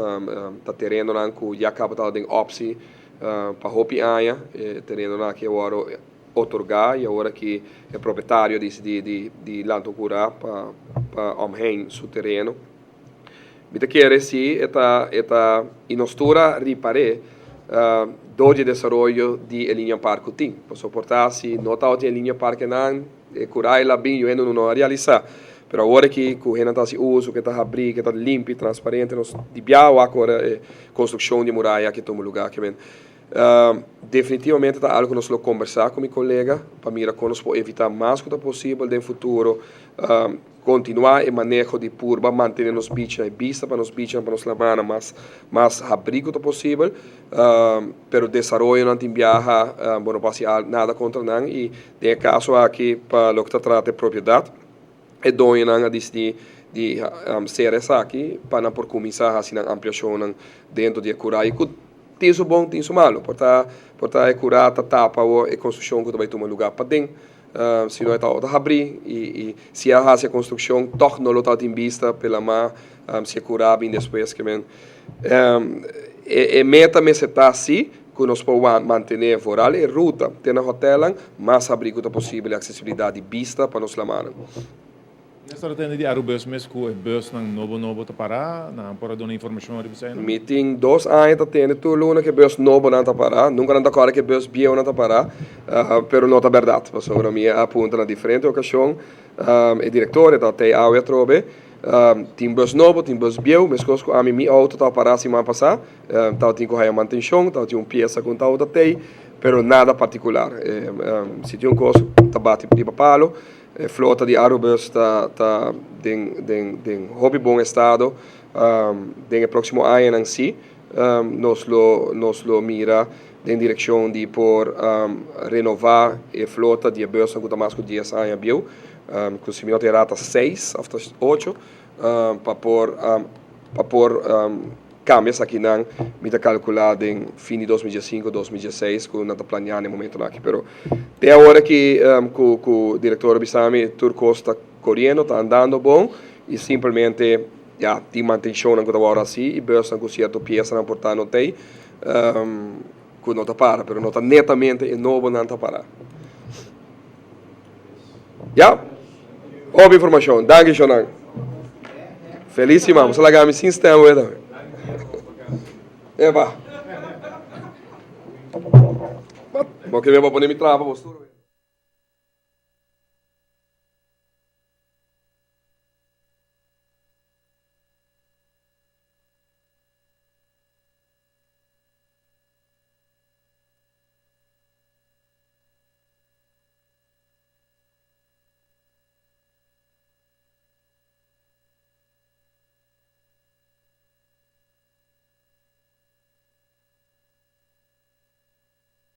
Ta terenonan ku ya kaba ta den opsi. Pa hopi aña e terenonan aki a wòrdu otorgá i awor aki e propietario a disidí di di lanta un kurá pa pa omheen su tereno. Mi ta kere si e ta e ta i nos tur a ripar'é dor di e desaroyo di e liña par ku tin. Pasobra por ta si no tabatin e liña parkenan e kurá e la bin yu hende no a realisá. Pero awor aki ku hendenan ta hasi uso, ku e ta habrí, ku e ta limpi, transparente, nos di biaha wak ora e konstrukshon di e muraya aki tuma lugá. Ke men, definitivamente ta algu ku nos lo kombersá ku mi kolega pa mira kon nos por evitá mas ku ta posibel den futuro kontinuá e maneho di purba mantené nos bichnan, e bista pa nos bichnan, pa nos lamannan mas mas habrí ku ta posibel. Pero desaroyonan tin biaha bo no por hasi nada kontra nan i den e kaso aki pa loke ta trata e propiedat e doñonan a disidí di sera esaki pa nan por kuminsá hasi nan ampliashonnan dentro di e kurá i ku tin su bon tin su malu. Por ta por ta e kurá ta tapa awor e konstrukshon ku ta bai tuma lugá paden si no e tabata habrí i i si a hasi e konstrukshon tòg no lo tabatin bista p'e lamá si e kurá bin despues ke men E meta mester ta si ku nos por mantené vooral e ruta te na hotelnan mas habrí ku ta posibel e aksesibilidat di bista pa nos lamannan. Mi a start tende di Arubus mes ku e busnan nobo nobo ta pará, nan por a duna informashon riba esei? Mi tin dos aña ta tende tur luna ku e bus nobonan ta pará, nunka nan ta kòrda ku e bus bieunan ta pará, pero no ta bèrdat pasobra mi a puntra na diferente okashon e direktor e ta tei awe atrobe. Tin bus nobo, tin bus bieu, meskos ku ami mi outo tabata pará siman pasá, tabatin ku haya mantenshon, tabatin un piesa ku tabata tei, pero nada partikular. Si tin un kos ta bati riba palo, e flota di Arubus ta ta den den den hopi bon estado, den e próksimo añanan sí nos lo nos lo mira den direkshon di por renová e flota di e busnan ku ta mas ku dies aña bieu. Ku si mi no ta erá ta seis òf ta ocho pa por pa por kambia esakinan mi ta kalkulá den fin di 2015 2016 ku nan ta planeá na e momentonan aki pero te awor aki ku ku direktor a bisa mi tur kos ta koriendo ta andando bon i simpelmente ya tin mantenshonnan ku ta wòrdu hasi i bùsnan ku sierto piesanan por ta no t'ei ku no ta para pero no ta netamente e nobonan ta para. Ya. Hopi informacion. Danki Shonan. Feliz siman. Boso laga mi sin stem weta. Epa. Bo ke me bo pone mi trapa bo stuur.